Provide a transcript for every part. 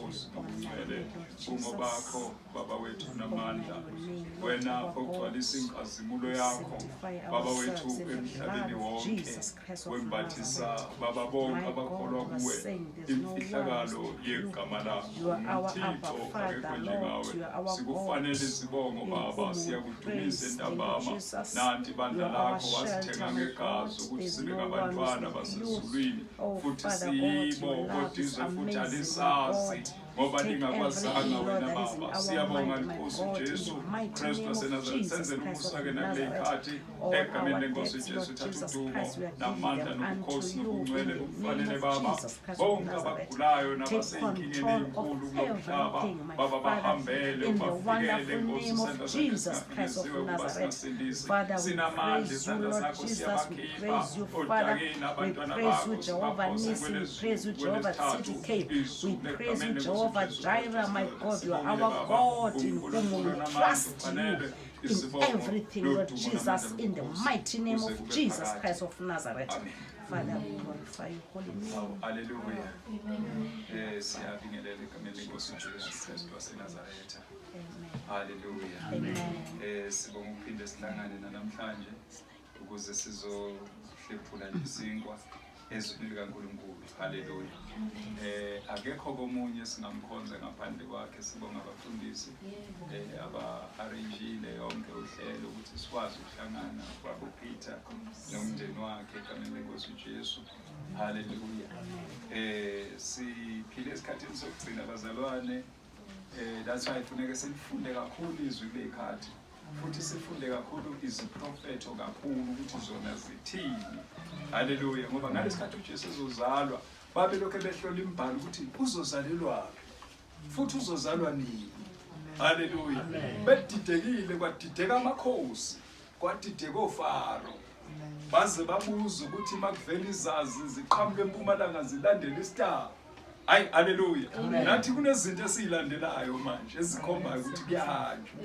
nobukhosi We honor nobungcwele you, Lord kungobakho Jesus. Baba wethu Honor namandla your name, Lord wena our ogcwalisa God. inkazimulo We yakho sanctify Baba wethu ourselves in the blood emhlabeni of wonke Jesus Christ of wembathisa Nazareth. baba bonke My God, abakholwa you are kuwe saying there's no one who's imfihlakalo like you. yegama lakho You are our Abba nguThixo Father, akekho Lord. njengawe You are our God. sikufanele izibongo In baba whom we siyakudumisa praise. Thank you, entambama Jesus. nanti You ibandla are our lakho shelter, wasithenga my God. ngegazi ukuthi There's sibe no one who's ngabantwana like you. basezulwini Oh, futhi Father God, your siyibo love kodwa is izwe futhi amazing, my alisazi God. ngoba Take lingakwazanga everything, Lord, wena that is in baba our siyabonga mind, my nkosi God, in uJesu the mighty Kristu name of waseNazaretha Jesus senzele Christ umusa of ke nakule Nazareth. ikhathi All egameni our lenkosi debts, uJesu Lord thatha Jesus udumo Christ, we are giving namandla them unto nobukhosi you in nobungcwele the name kufanele of baba Jesus Christ of bonke Nazareth. abagulayo Take nabaseyinkingeni control of eyinkulu kulo mhlaba everything, my baba Father, bahambele in the ubafikele wonderful nkosi name of isandla sakho Jesus Christ of esingafinyeziwe ukuba Nazareth. singasindisi Father, we sinamandla praise you, isandla Lord sakho Jesus. We siyabakhipha praise you, Father. odakeni We abantwana praise you, bakho Jehovah sibaphose Nisi. We praise you, Jehovah kwelesithathu CDK. We izulu praise you, egameni lenkosi Jehovah uJesu Kristu Jireh, my waseNazaretha God. You are sibongile our baba God in whom uNkulunkulu we onamandla trust you ufanele in isibongo everything, Lord lodumo Jesus, namandla in the nobukhosi mighty name kuze of kube Jesus phakade Christ of Nazareth. amen. Father, we glorify your holy Awu, name. haleluya. Siyabingelela egameni lenkosi uJesu Kristu waseNazaretha. Amen. Haleluya. Amen. Sibonga ukuphinde sihlangane namhlanje ukuze sizohlephula nje isinkwa ezwini likaNkulunkulu. Haleluya. Akekho komunye singamkhonza ngaphandle kwakhe. Sibonga abafundisi aba arrangeile yonke uhlelo ukuthi sikwazi ukuhlangana kwabo Peter nomndeni wakhe egameni lenkosi uJesu. Haleluya. Siphile esikhathini sokugcina bazalwane. That's why kufuneka silifunde kakhulu izwi kuleyikhathi futhi sifunde kakhulu iziprofetho kakhulu ukuthi zona zithini. Haleluya. Ngoba ngalesikhathi uJesu ezozalwa babe lokho behlola imibhalo ukuthi uzozalelwaphi futhi uzozalwa nini. Haleluya. Bedidekile, kwadideka amakhosi, kwadideka oFaro, baze babuza ukuthi makuvela izazi ziqhamuka empumalanga zilandela istar. Hayi, haleluya. Nathi kunezinto esiyilandelayo manje ezikhombayo ukuthi kuyahanjwa.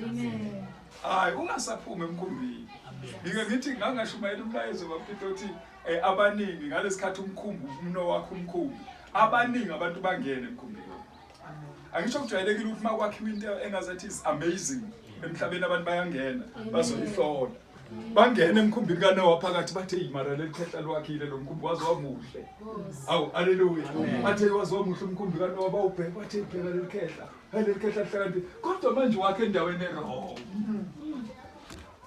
Hayi, ungasaphuma emkhumbini. Ngike ngithi ngangashumayela umlayezo bapito uthi abaningi ngalesikhathi umkhumbi umno wakho umkhumbi abaningi abantu bangene emkhumbini. Angisho kujwayelekile ukuthi makwakhiwa into engazathi is amazing emhlabeni abantu bayangena bazoyihlola. Bangena emkhumbini kaNoah phakathi bathe imara leli khehla lwakhile lo mkhumbi waze wamuhle. Awu, haleluya. Bathe waze wamuhle umkhumbi kaNoah bawubheka bathe bheka leli khehla. Hayi, leli khehla lihlakaniphi. Kodwa manje wakhe endaweni e-wrong.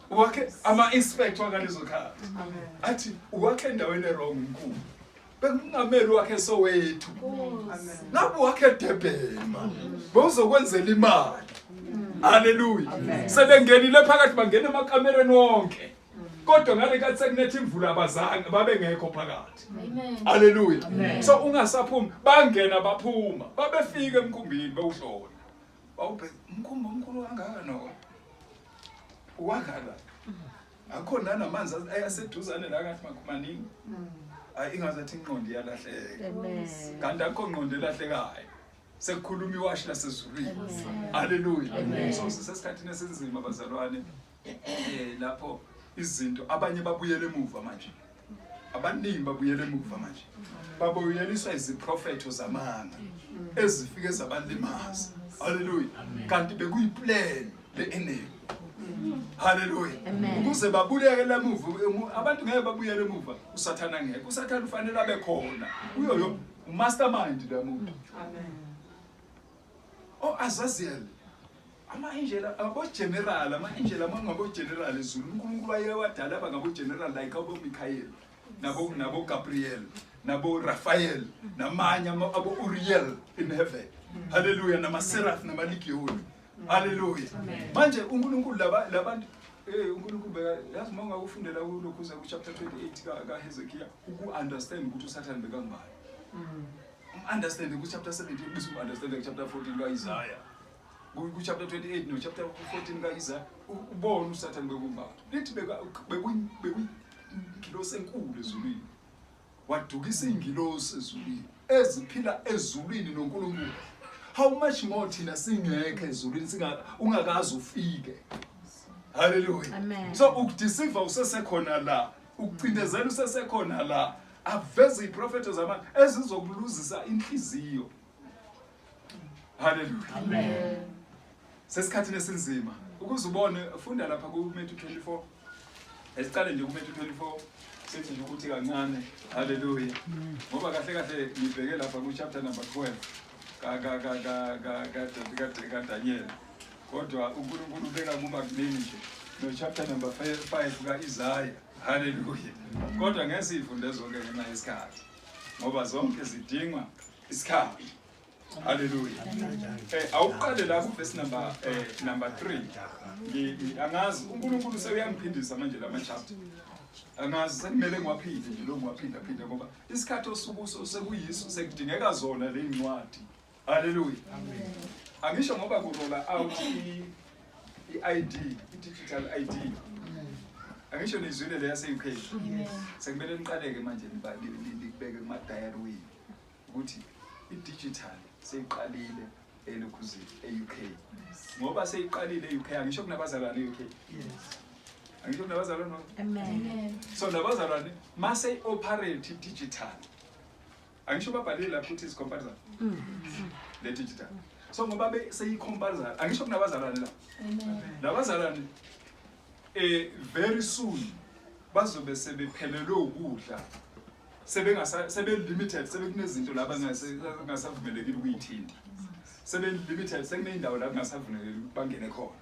Wakhe ama-inspector ngalezo khathi. Athi wakhe endaweni e-wrong umkhumbi. Bekungamele wakhe Soweto. Ngabe wakhe eDurban man. Bowuzokwenzela imali. Haleluya. Sebengenile phakathi bangena emakamereni wonke. Kodwa ngale nkathi sekunetha imvula abazange babengekho phakathi. Haleluya. So ungasaphumi bangena baphuma babefika emkhumbini bewuhlola. Bawubheka umkhumbi omkhulu kangaka no. Wakhala. Akho nanamanzi aseduzane la ngathi maningi. Hayi, ingazathi ingqondo iyalahleka. Amen. Kanti akho ngqondo elahlekayo. Sekukhuluma iwashi lasezulwini. Haleluya. So sisesikhathini esinzima bazalwane. Lapho izinto abanye babuyele emuva manje. Abaningi babuyele emuva manje. Babuyeliswa iziprofetho zamanga ezifike zabalimaza. Haleluya. Kanti bekuyiplan le enemy. Haleluya. Ukuze babuyele emuva abantu ngeke babuyele emuva uSathana ngeke. uSathana ufanele abe khona. Uyoyo umastermind la muntu. Oh, Azazel. Ama-angel abo-general, ama-angel amangabo-general ezulu. uNkulunkulu waye wadala abangabo-general like abo-Michael, nabo Gabriel, nabo Raphael, namanye abo Uriel in heaven. Hallelujah, nama seraph nama legion. Hallelujah. Manje uNkulunkulu laba labantu uNkulunkulu beka yazi uma ungakufundela kulokhu uze ku chapter 28 ka Hezekiah uku understand ukuthi uSathane bekangubani. Understand ku chapter 17 bese u understand ku chapter 14 ka Isaiah. Ku chapter 28 no chapter 14 ka Isaiah ubone uSathane bekungubani. Lithi beka bekuyingilosi enkulu ezulwini. Wadukisa ingilosi ezulwini eziphila ezulwini noNkulunkulu. How much more thina singekho ezulwini singa ungakaze ufike. Hallelujah. Amen. So ukudeceive usesekhona la, ukucindezela usesekhona la. Aveze iprofetho zamanga ezizokuluzisa inhliziyo. Haleluya. Amen. Sesikhathini esinzima. Ukuze ubone funda lapha ku Matthew 24. Esiqale nje ku Matthew 24 sithi nje ukuthi kancane. Haleluya. Ngoba kahle kahle ngibheke lapha ku chapter number 12 ka ka ka ka ka ka ka ka Daniel. Kodwa uNkulunkulu ubeka kuba kuningi nje. No chapter number 5 ka Isaiah. Haleluya. Kodwa ngeke siyifunde zonke ngenxa yesikhathi. Ngoba zonke zidingwa isikhathi. Haleluya. Awuqale la ku verse number 3. Angazi uNkulunkulu sewuyangiphindisa manje lama chapter. Angazi sekumele ngiwaphinde nje lo ngiwaphinda phinda ngoba isikhathi osukuso sekuyiso sekudingeka zona le incwadi. Haleluya. Amen. Angisho ngoba kurola out i-ID, i-digital ID. Angisho nizwile le yase UK. Sekumele niqaleke manje nikubeke kuma diary wenu ukuthi i-digital seyiqalile elokhuzini e-UK. Ngoba seyiqalile e-UK, angisho kunabazalwane e-UK. Yes. Angisho kunabazalwane. Amen. So nabazalwane mase i-operate digital. Angisho babhalile lapho ukuthi is compulsory. Le digital. So ngoba be seyi-compulsory, angisho kunabazalwane la. Amen. Labazalwane very soon bazobe sebephelelwe ukudla. Sebengasa sebe limited, sebekunezinto la bangasavumelekile ukuyithinta. Sebe limited, sekuneyindawo la kungasavumelekile ukuthi bangene khona.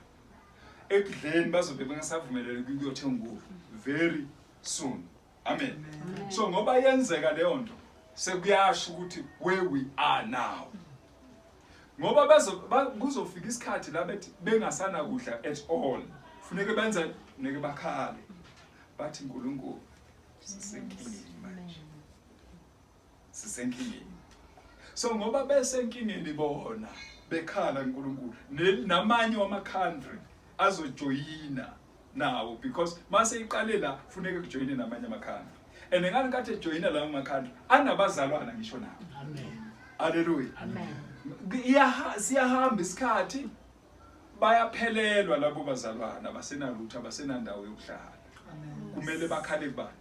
Ekudleni bazobe bengasavumelekile ukuyothenga ukudla very soon. Amen. Amen. So ngoba yenzeka leyo nto sekuyasho ukuthi where we are now. Ngoba kuzofika isikhathi la bethi bengasana kudla at all. Funeke benze, funeke bakhale. Bathi uNkulunkulu sisenkingeni manje. Sisenkingeni. So ngoba besenkingeni bona bekhala uNkulunkulu namanye wama country azojoyina nawo because mase iqale la funeke kujoyine namanye ama country. And ngani kathi ejoyina lawo ama country anabazalwana ngisho nawo. Amen. Hallelujah. Amen. Siyahamba isikhathi bayaphelelwa labo bazalwana abasenalutho abasenandawo yokuhlala. Amen. Kumele bakhale kubani?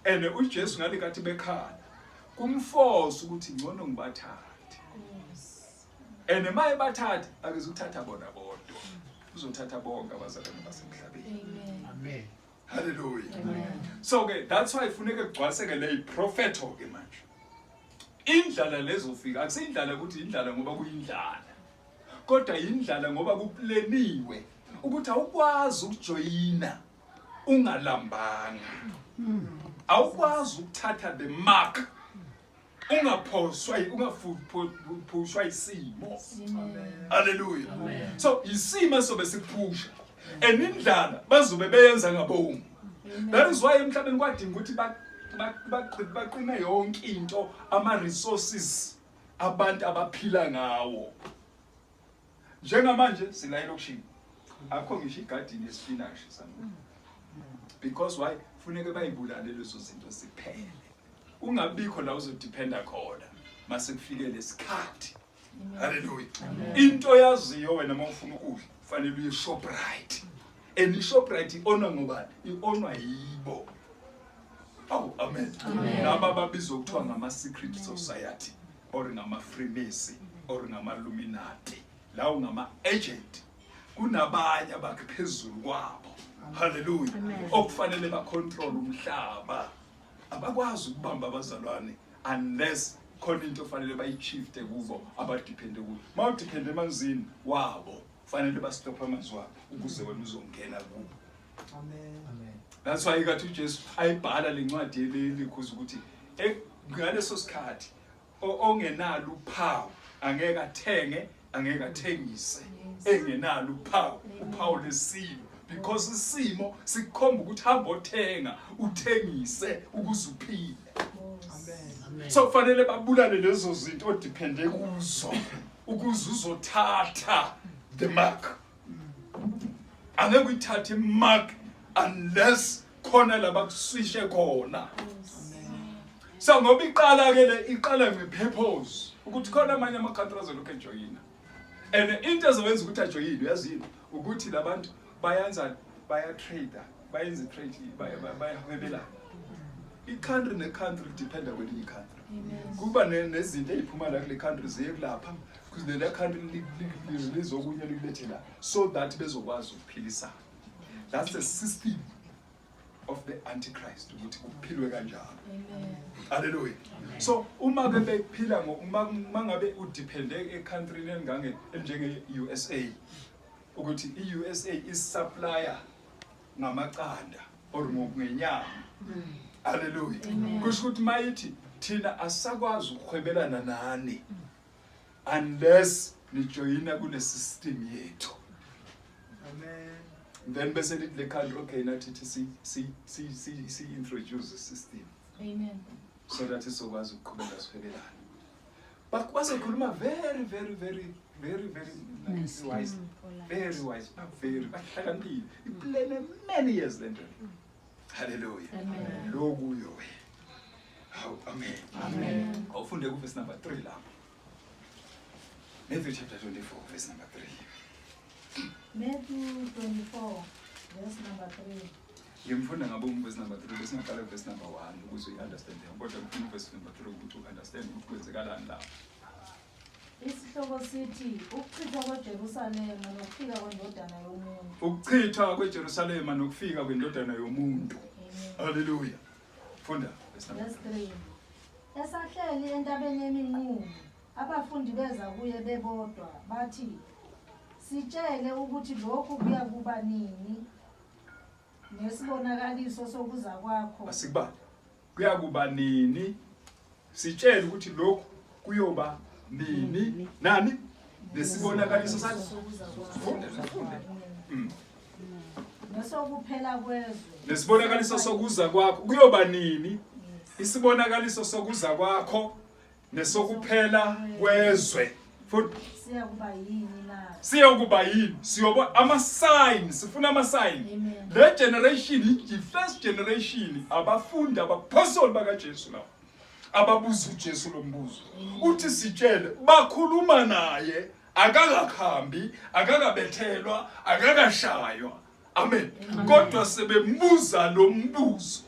And uJesu ngale kathi bekhala kumforce ukuthi ngcono ngibathathe. And maye bathathe akuzuthatha bona bodwa. Uzothatha bonke abazalwane basemhlabeni. Amen. Amen. Hallelujah. Amen. So ke that's why funeke kugcwaliseke le propheto ke manje. Indlala lezofika akusindlala ukuthi indlala ngoba kuyindlala. Kodwa indlala ngoba kupleniwe ukuthi awukwazi ukujoyina ungalambanga. Awukwazi ukuthatha the mark ungaphoswa ungaphushwa isimo. Amen. Hallelujah. Amen. So isimo sobe sikuphusha. And indlala bazobe beyenza ngabomu. That is why emhlabeni kwadinga ukuthi baqine yonke into ama resources abantu abaphila ngawo. Njengamanje sila elokishini. Akho ngisho igadini yespinach sami. Because why? Funeke bayibulale lezo zinto ziphele. Ungabikho la uzodependa khona mase kufike lesikhathi. Hallelujah. Into yaziyo wena mawufuna ukudla fanele uye Shoprite. And iShoprite ionwa ngobani? Ionwa yibo. Awu amen. Laba babizwa kuthiwa ngama secret society or ngama Freemason or ngama Illuminati. Lawo ngama agent. Kunabanye abaphezulu kwabo. Hallelujah. Okufanele ba control umhlaba. Abakwazi ukubamba abazalwane unless khona into ofanele bayishifte kubo abadepende kubo. Mawudepende emanzini wabo fanele bastop amanzi wabo ukuze wena uzongena kubo. Amen. Amen. That's why ikathi uJesu ayibhala lencwadi elikhuza ukuthi ngaleso sikhathi ongenalo uphawu angeke athenge angeke athengise engenalo uphawu uphawu lesilo because isimo sikukhomba ukuthi hamba othenga uthengise ukuze uphile. Amen. So fanele babulale lezo zinto odepende kuzo ukuze uzothatha the mark. Angeke uyithathe mark unless khona labakuswishe khona. So ngoba iqala ke le iqala ngepurpose ukuthi khona amanye ama countries azolokhu ejoyina. And into ezowenza ukuthi ajoyine uyazini ukuthi labantu bayenza baya trader bayenza trade bayahwebelana. I-country ne-country dependa kwelinye i-country. Kuba nezinto ey'phuma la kule country ziye kulapha, lela country li-release okunye likulethe la, so that bezokwazi ukuphilisana. That's the system of the antichrist, ukuthi kuphilwe kanjalo. Hallelujah. So uma ke bephila ngo uma ngabe udepende ecountryini engange enjenge USA, ukuthi iUSA is supplier ngamaqanda or ngenyama. Hallelujah. Kusho ukuthi mayithi thina asakwazi ukuhwebelana nani unless nijoyina kule system yethu. Amen. Then bese lithi le country, okay, nathi thi si introduce the system. Amen. So that sizokwazi ukuqhubeka sihwebelana. But bazokhuluma very very very very very Nicely. wise, very wise, very bahlakaniphile. Iplan many years lento. Hallelujah. Amen. Lokuyo we. Hawu, amen. Amen. Awufunde ku verse number 3 lapho. Matthew chapter 24 verse number 3. Matthew 24 verse number 3. Ngimfunda ngabe verse number 3 bese ngaqala verse number 1 ukuze uunderstand. Kodwa ngifuna verse number 3 ukuthi uunderstand ukuthi kwenzekalani lapho. Isihloko sithi ukuchithwa kweJerusalema nokufika kwendodana yomuntu. Ukuchithwa kweJerusalema nokufika kwendodana yomuntu. Amen. Hallelujah. Funda verse number Verse 3. Esahleli entabeni yeminqumo, abafundi beza kuye bebodwa bathi, sitshele ukuthi lokhu kuyakuba nini nesibonakaliso sokuza kwakho. Asikubali. Kuyakuba nini? Sitshele ukuthi lokhu kuyoba nini? Nani? Nesibonakaliso sakho. Sokuza kwakho. Funde, funde. Nesokuphela kwezwe. Nesibonakaliso sokuza kwakho kuyoba nini? Isibonakaliso sokuza kwakho nesokuphela kwezwe. Futhi Siyakuba yini na? Siyokuba yini? Siyoba ama signs, sifuna ama sign. Amen. Le generation, i first generation abafundi abapostoli bakaJesu lawo. Ababuza uJesu lo mbuzo. Uthi sitshele, bakhuluma naye akakakhambi, akakabethelwa, akakashaywa. Amen. Kodwa sebembuza lo mbuzo.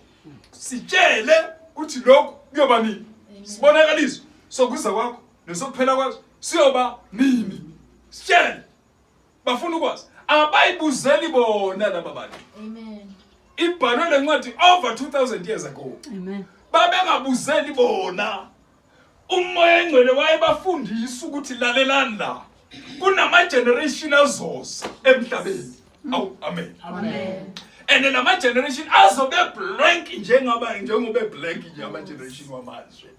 Sitshele uthi lokhu kuyoba nini? Sibonakaliso sokuza kwakho nesokuphela kwazo siyoba nini? Sitshele. Bafuna ukwazi. Abayibuzeli bona laba bantu. Amen. Ibhalwe lencwadi over 2000 years ago. Amen. Babengabuzeli bona. Umoya engcwele wayebafundisa ukuthi lalelani la. Kunama generation azoza emhlabeni. Awu, amen. Amen. And lama generation azobe blank njengaba njengobe blank nje ama generation wamanje.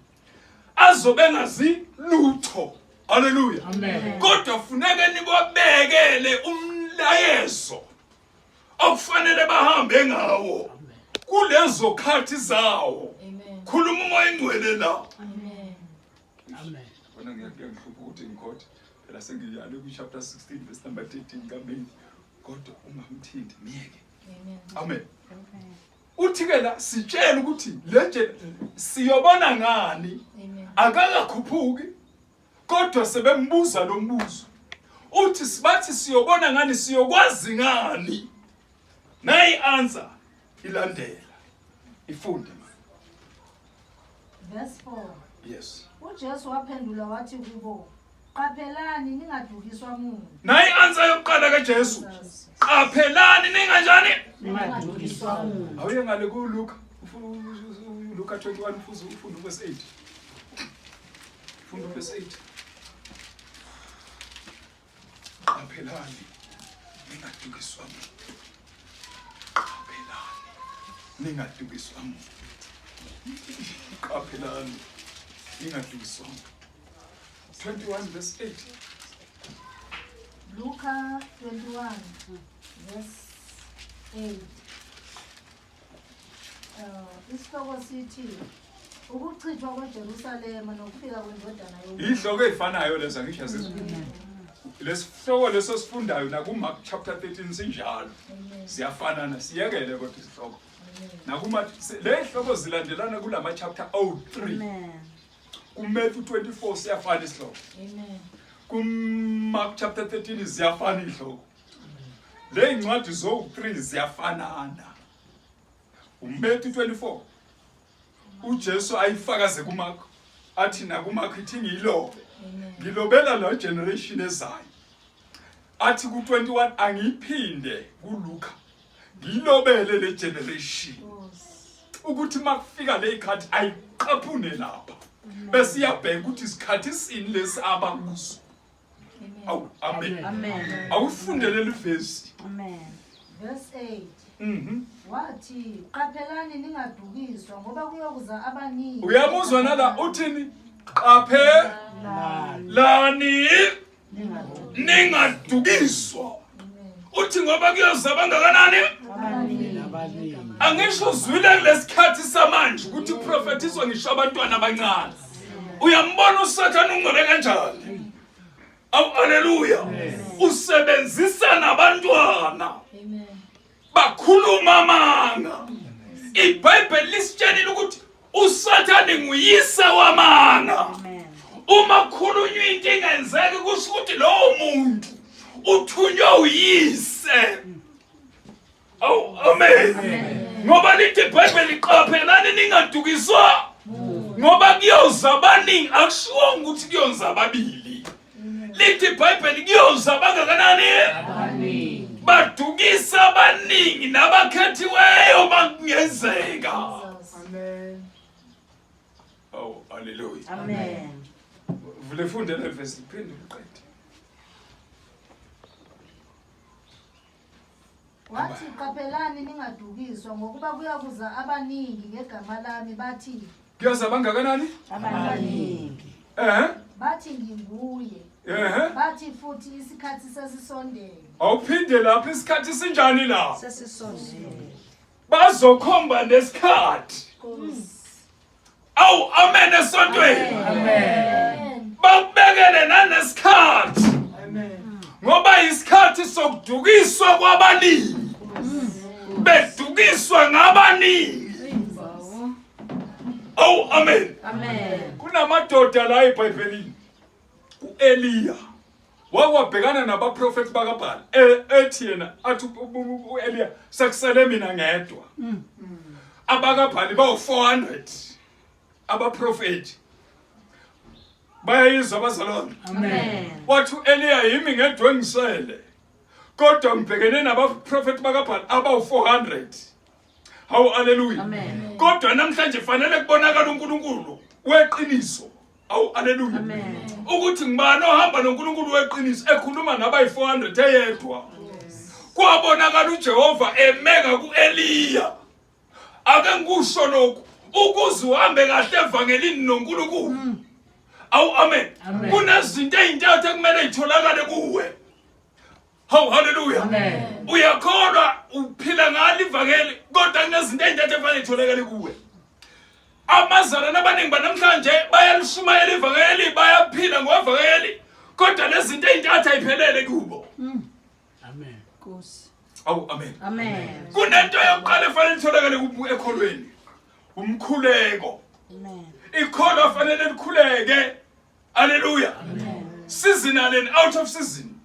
Azobe ngazi lutho. Hallelujah. Amen. Kodwa funeke nibabekele umlayezo okufanele bahambe ngawo kulezo khathi zawo. Amen. Khuluma umoya engcwele la. Amen. Amen. Bona ngiyakuhlupha ukuthi ngikhothe. Phela sengiyale ku chapter 16 verse number 13 kaMatthew. Kodwa ungamthinti miyeke. Amen. Amen. Uthi ke la sitshela ukuthi le siyobona ngani? Amen. Akakakhuphuki kodwa sebembuza lo mbuzo. Uthi sibathi siyobona ngani, siyokwazi ngani? Nayi answer ilandela. Ifunde ma. Verse 4. Yes. uJesu waphendula wathi kubo, qaphelani ningadukiswa muntu. Nayi answer yokuqala kaJesu. Qaphelani ninganjani? Ningadukiswa muntu. Awuye ngale ku Luka. Luka 21 ufuze ufunde verse 8. Funda verse 8. Qaphelani ningadukiswa muntu. Qaphelani ningadukiswa muntu. Qaphelani ningadukiswa muntu. 21 verse 8. Luka 21 verse 8. Isihloko sithi ukuchithwa kweJerusalema nokufika kwendodana yomuntu. Ihloko ezifanayo lezo ngisho yazizwa. Lesihloko leso sifundayo na ku Mark chapter 13 sinjalo. Amen. Siyafanana siyekele kodwa isihloko. Amen. Nakuma le hloko zilandelana kulama chapter 03. Amen. Ku Matthew 24 siyafana isihloko. Amen. Ku Mark chapter 13 ziyafana ihloko. Le incwadi zo 3 ziyafanana. uMatthew 24. uJesu ayifakaze kuMark athi nakuMark ithi ngiyilobe ngilobela lo generation ezayo athi ku-21 angiyiphinde kuLuka ngiyilobele le generation ukuthi makufika le ikhathi ayiqaphune lapha bese iyabheka ukuthi isikhathi sini lesi abakuso Awu, amen. Amen. Awufunde leli vesi. Amen. Verse 8. Mhm. Wathi, qaphelani ningadukiswa ngoba kuyokuza abaningi. Uyamuzwa nala uthini? Qaphe lani ningadukiswa. Uthi ngoba kuyoza bangakanani? Abaningi. Angisho uzwile kulesikhathi samanje ukuthi uprofethiswa ngisho abantwana abancane. Uyambona uSathane ungcole kanjani? Awu haleluya. Usebenzisa nabantwana. Amen. Bakhuluma amanga. IBhayibheli lisitshelile ukuthi uSathane nguyise wamanga. Amen. Uma kukhulunywa into ingenzeki kusho ukuthi lowo muntu uthunywe uyise. Awu amen. Ngoba lithi iBhayibheli qaphelani ningadukiswa ngoba kuyoza abaningi akushiwo ukuthi kuyoza ababili. Lithi iBhayibheli kuyoza abangakanani? Abaningi. Badukisa abaningi nabakhethiweyo makungenzeka. Amen. Awu haleluya. Amen. Vule funde le verse iphinde uqede. Wathi, qaphelani ningadukiswa ngokuba kuyakuza abaningi ngegama lami bathi Kuyoza bangakanani? Abaningi. Eh? bathi nginguye. Eh? Bathi futhi isikhathi sesisondele. Awuphinde lapha isikhathi sinjani la? Sesisondele. Bazokhomba nesikhathi. Awu amen esontweni. Amen. Bakubekele nanesikhathi. Amen. Ngoba isikhathi sokudukiswa kwabaningi. Bedukiswa ngabaningi. Awu amen. Amen. Kunamadoda la eBhayibhelini. uEliya wakwabhekana nabaprofeti bakaBhali ethi yena athi uEliya sekusele mina ngedwa. AbakaBhali bawu 400 abaprofeti. Bayayizwa abazalwane. Amen. Wathi uEliya yimi ngedwa engisele. Kodwa ngibhekene nabaprofeti bakaBhali abawu 400. Hawu haleluya. Amen. Kodwa namhlanje fanele kubonakala uNkulunkulu weqiniso. Awu haleluya. Amen. Ukuthi ngibani ohamba noNkulunkulu weqiniso ekhuluma nabayi 400 eyedwa. Kwabonakala uJehova emeka kuEliya. Ake ngikusho lokhu ukuze uhambe kahle evangelini noNkulunkulu. Awu amen. Kunezinto ezintathu ekumele zitholakale kuwe. Hawu haleluya. Amen. Uyakholwa uphila ngalo ivangeli kodwa kunezinto ezintathu efanele zitholakale kuwe. Amazalwane abaningi banamhlanje bayalishumayela ivangeli, bayaphila ngevangeli, kodwa lezi zinto ezintathu ayiphelele kubo. Amen. Nkosi. Awu amen. Amen. Kunento yokuqala efanele itholakale kubo ekholweni. Umkhuleko. Amen. Ikholwa fanele likhuleke. Haleluya. Seasonal and out of season.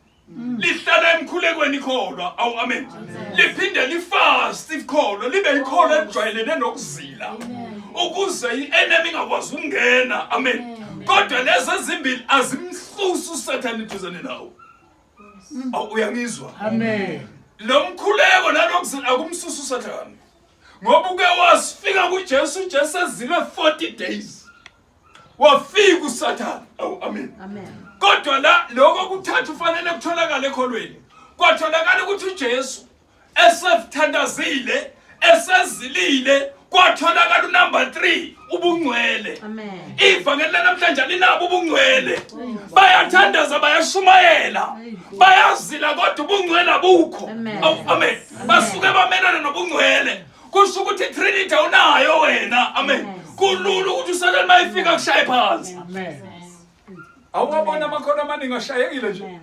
Lihlala emkhulekweni ikholwa. Awu amen. Liphinde lifast ikholwa, libe ikholwa elijwayelene nokuzila. Ukuze i-enemy ingakwazi ukungena. Amen. Kodwa lezi ezimbili azimsusi uSathane eduzane nawo. Awu uyangizwa? Amen. Lo mkhuleko nalokuzila akumsusi uSathane. Ngoba uke wasifika kuJesu, uJesu ezile 40 days. Wafika uSathane. Awu amen. Amen. Kodwa la lokho kuthatha ufanele kutholakale ekholweni. Kwatholakala ukuthi uJesu esefuthandazile, esezilile, kwatholakala unumber 3 ubungcwele. Amen. Ivangeli lanamhlanje alinabo ubungcwele. Bayathandaza, bayashumayela, bayazila kodwa ubungcwele abukho. Amen. Awu amen. Basuke bamelana nobungcwele. Kusho ukuthi Trinity awunayo wena. Amen. Kulula ukuthi uSathane mayifika kushaye phansi. Amen. Awubona amakhono amaningi ashayekile nje.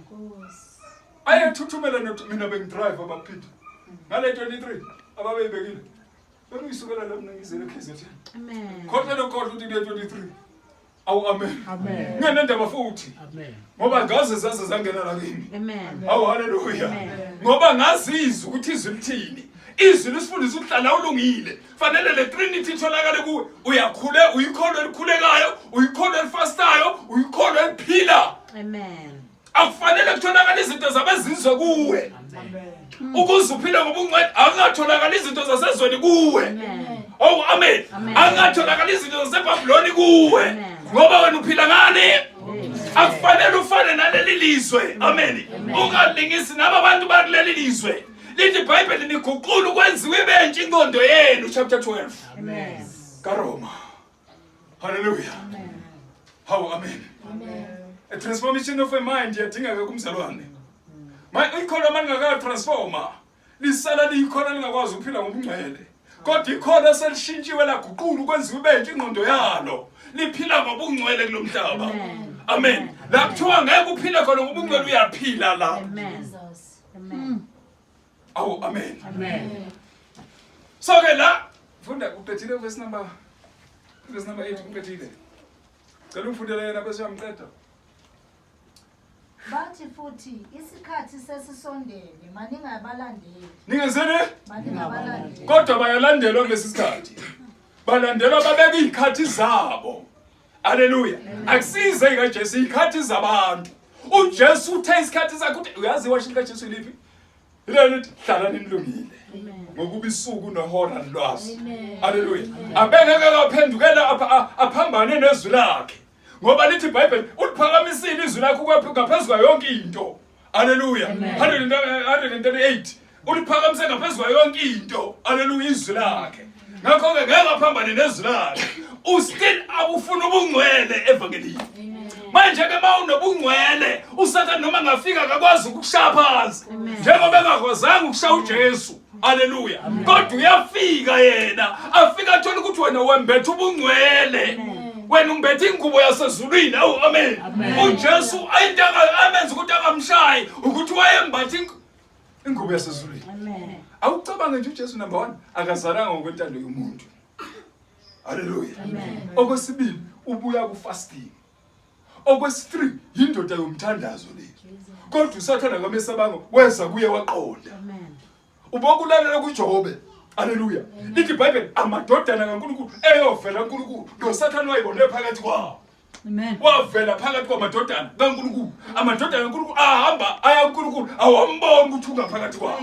Ayethuthumela nothi mina bengidrive abaphitha. Ngale 23 ababeyibekile. Bengiyisukela la mina ngizele KZN. Amen. Khohle lokhohle ukuthi kule 23. Awu amen. Amen. Nginendaba futhi. Amen. Ngoba ngaze zaze zangena la kimi. Amen. Awu haleluya. Amen. Ngoba ngazizwa ukuthi izwi lithini. Izwi lisifundisa ukuhlala ulungile. Fanele le Trinity itholakale kuwe. Uyakhule, uyikholwa elikhulekayo, uyikholwa elifastayo, uyikholwa eliphila. Amen. Akufanele kutholakale izinto zabezizwe kuwe. Ukuze uphile ngobungcwele akungatholakala izinto zasezweni kuwe. Amen. Oh amen. Amen. Akungatholakala izinto zaseBhabhiloni kuwe. Amen. Ngoba wena uphila ngani? Akufanele ufane naleli lizwe. Amen. Ungalingisi naba bantu bakuleli lizwe. Lithi iBhayibheli niguqula ukwenziwa ibentsha ingqondo yenu chapter 12. Amen. KaRoma. Hallelujah. Amen. How amen. Amen. A transformation of a mind iyadingeka kumzalwane. Ma ikholwa malingaka transforma lisala liyikholwa lingakwazi ukuphila ngobungcwele. Kodwa ikholwa selishintshiwe laguqula ukwenziwa ibentsha ingqondo yalo. Liphila ngobungcwele kulomhlaba. Amen. Amen. La kuthiwa ngeke uphile khona ngobungcwele uyaphila la. Amen. Jesus. Amen. Awu amen. Amen. So ke la funda uqedile verse number 8 uqedile. Cela ungifundele yena bese uyamqeda. Bathi futhi isikhathi sesisondele maningabalandeli. Ningenzeni? Maningabalandeli. Kodwa bayalandelwa kulesi sikhathi. Balandelwa babeka izikhathi zabo. Haleluya. Akusize kaJesu izikhathi zabantu. uJesu uthe isikhathi sakhe uthi uyazi washo likaJesu liphi? Ilelo lithi hlalani nilungile. Ngokuba isuku nehora lwazi. Haleluya. Abengeke aphendukela aphambane nezwi lakhe. Ngoba lithi iBhayibheli uliphakamisile izwi lakhe ngaphezu kwayo yonke into. Haleluya. 138 uliphakamise ngaphezu kwayo yonke into. Haleluya izwi lakhe. Ngakho-ke ngeke aphambane nezwi lakhe. Ustill awufuna ubungcwele evangelini. Manje ke uma unobungcwele uSathane noma angafika akakwazi ukukushaya phansi. Njengoba engakwazanga ukushaya uJesu. Haleluya. Kodwa uyafika yena, afika athole ukuthi wena wembethe ubungcwele. Wena umbethe ingubo yasezulwini. Awu amen. UJesu into amenza ukuthi angamshayi ukuthi wayembathe ingubo yasezulwini. Amen. Awucabange nje uJesu number 1 akazalanga ngokwentando yomuntu. Haleluya. Okwesibili ubuya ku fasting. Okwesi-3 yindoda yomthandazo le. Kodwa uSathane kamesabanga weza kuye waqonda. Amen. Ubokulalela kuJobe. Haleluya. Lithi iBhayibheli amadodana kaNkulunkulu eyovela kuNkulunkulu noSathane wayibone phakathi kwawo. Amen. Wavela phakathi kwamadodana kaNkulunkulu. Amadodana kaNkulunkulu ahamba aya kuNkulunkulu awambona ukuthi ungaphakathi kwawo.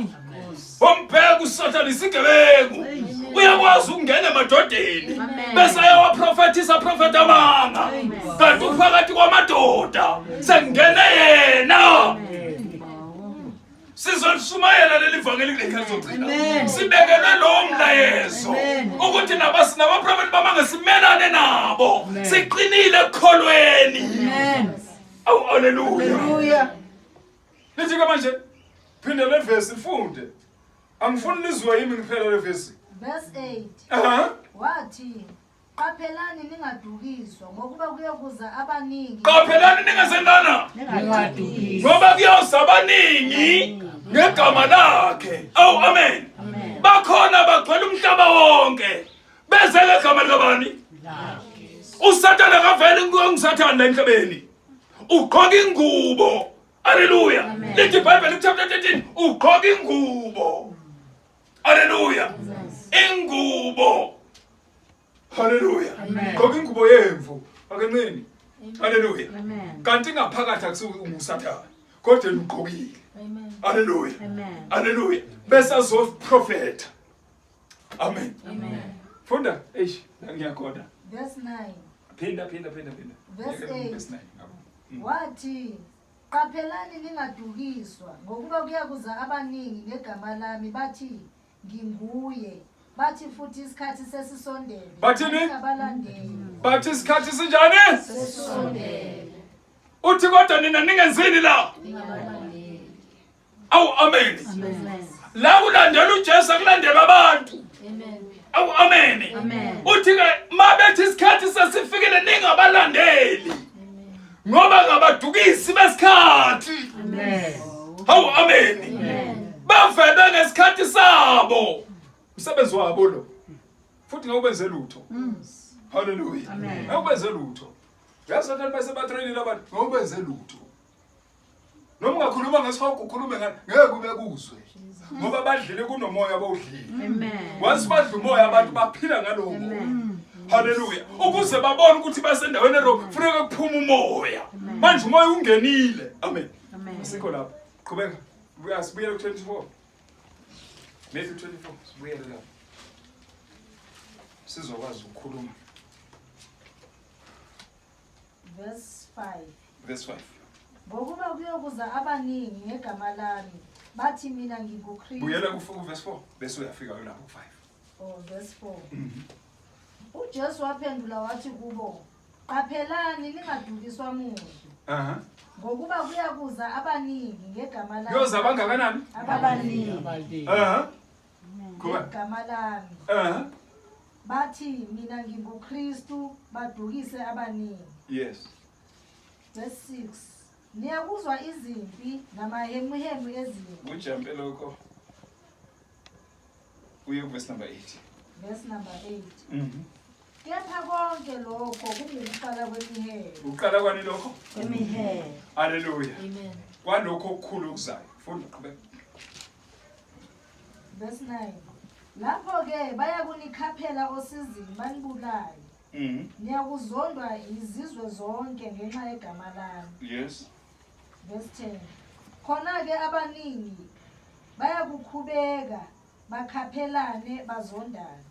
Wambheka uSathane isigebengu. Uyakwazi ukungena emadodeni bese ayawaprofethisa profeta amanga. Kanti uphakathi kwamadoda sengene yena. Sizolishumayela leli vangeli kule khathi zogcina. Sibekelwe lowo mlayezo ukuthi nabaprofethi bamanga simelane nabo. Siqinile ekukholweni. Amen. Awu haleluya. Hallelujah. Lithi ke manje phinde le verse ifunde. Angifuni lizwe yimi ngiphela le verse. Verse 8. Aha. Wathi, qaphelani ningadukiswa ngokuba kuyokuza abaningi. Qaphelani ningazenana Ningadukiswa. ngoba kuyoza abaningi ngegama lakhe. Awu amen. Amen. Bakhona bagcwele umhlaba wonke. Beze ngegama likabani? uSathane akavele unguSathane la emhlabeni. Ugqoka ingubo. Haleluya. Lithi iBhayibheli kuchapter 13 ugqoka ingubo. Haleluya. Ingubo. Haleluya. Gqoka ingubo yemvu. Akenqeni. Haleluya. Amen. Kanti ngaphakathi akusuke unguSathane. Kodwa yena ugqokile. Amen. Haleluya. Amen. Haleluya. Bese azoprofetha. Amen. Amen. Funda, eish, ngiyakhona. Verse 9. Phinda phinda phinda phinda. Verse Yeke, 8. Verse 9. Ngabo. Wathi, qaphelani ningadukiswa ngokuba kuyakuza abaningi ngegama lami bathi nginguye. Bathi futhi isikhathi sesisondele. Bathini? Ningabalandeli. Bathi isikhathi sinjani? Sesisondele. Uthi kodwa nina ningenzini la? Ningabalandeli. Awu amen. Amen. La kulandela uJesu akulandelwa abantu. Amen. Awu amen. Amen. Uthi ke mabethi isikhathi sesifikile ningabalandeli. Ngoba ngabadukisi besikhathi. Amen. Hawu amen. Amen. Bavele ngesikhathi sabo. Umsebenzi wabo lo. Futhi ngawubenze lutho. Hallelujah. Amen. Ngawubenze lutho. Uyazi abantu bese batrainile abantu ngawubenze lutho. Noma ungakhuluma ngesihogo ukhulume ngani, ngeke kube kuzwe. Ngoba badlile kunomoya abawudlile. Amen. Once badla umoya abantu baphila ngalowo moya. Haleluya. Ukuze babone ukuthi basendaweni ero funeka kuphume umoya. Manje umoya ungenile. Amen. Amen. Asikho lapho. Qhubeka. Buya sibuyele ku-24. Matthew 24 sibuyele lapho. Sizokwazi ukukhuluma. Verse 5. Verse 5. Ngokuba kuyokuza abaningi ngegama lami, bathi mina nginguKristu. Buyela ku verse 4 bese uyafika lapho ku 5. Oh, verse 4. uJesu waphendula wathi kubo, qaphelani ningadukiswa muntu, Aha. ngokuba kuyakuza abaningi ngegama lami. Kuyoza abangakanani? Abaningi Aha. Kuba. ngegama lami, Aha. bathi mina nginguKristu, badukise abaningi. Yes. Verse 6. Niyakuzwa izimpi namahemuhemu ezimpi. Ujampe lokho. Uye ku verse number 8. Verse number 8. Mhm. Kepha konke lokho kungukuqala kwemihelo. Uqala kwani lokho? Emihelo. Hallelujah. Amen. Kwalokho okukhulu okuzayo. Funda qhubeka. Verse 9. Lapho-ke bayakunikhaphela osizini banibulale. Niyakuzondwa izizwe zonke ngenxa yegama lami. Yes. Verse 10. Khona-ke abaningi bayakukhubeka bakhaphelane bazondane.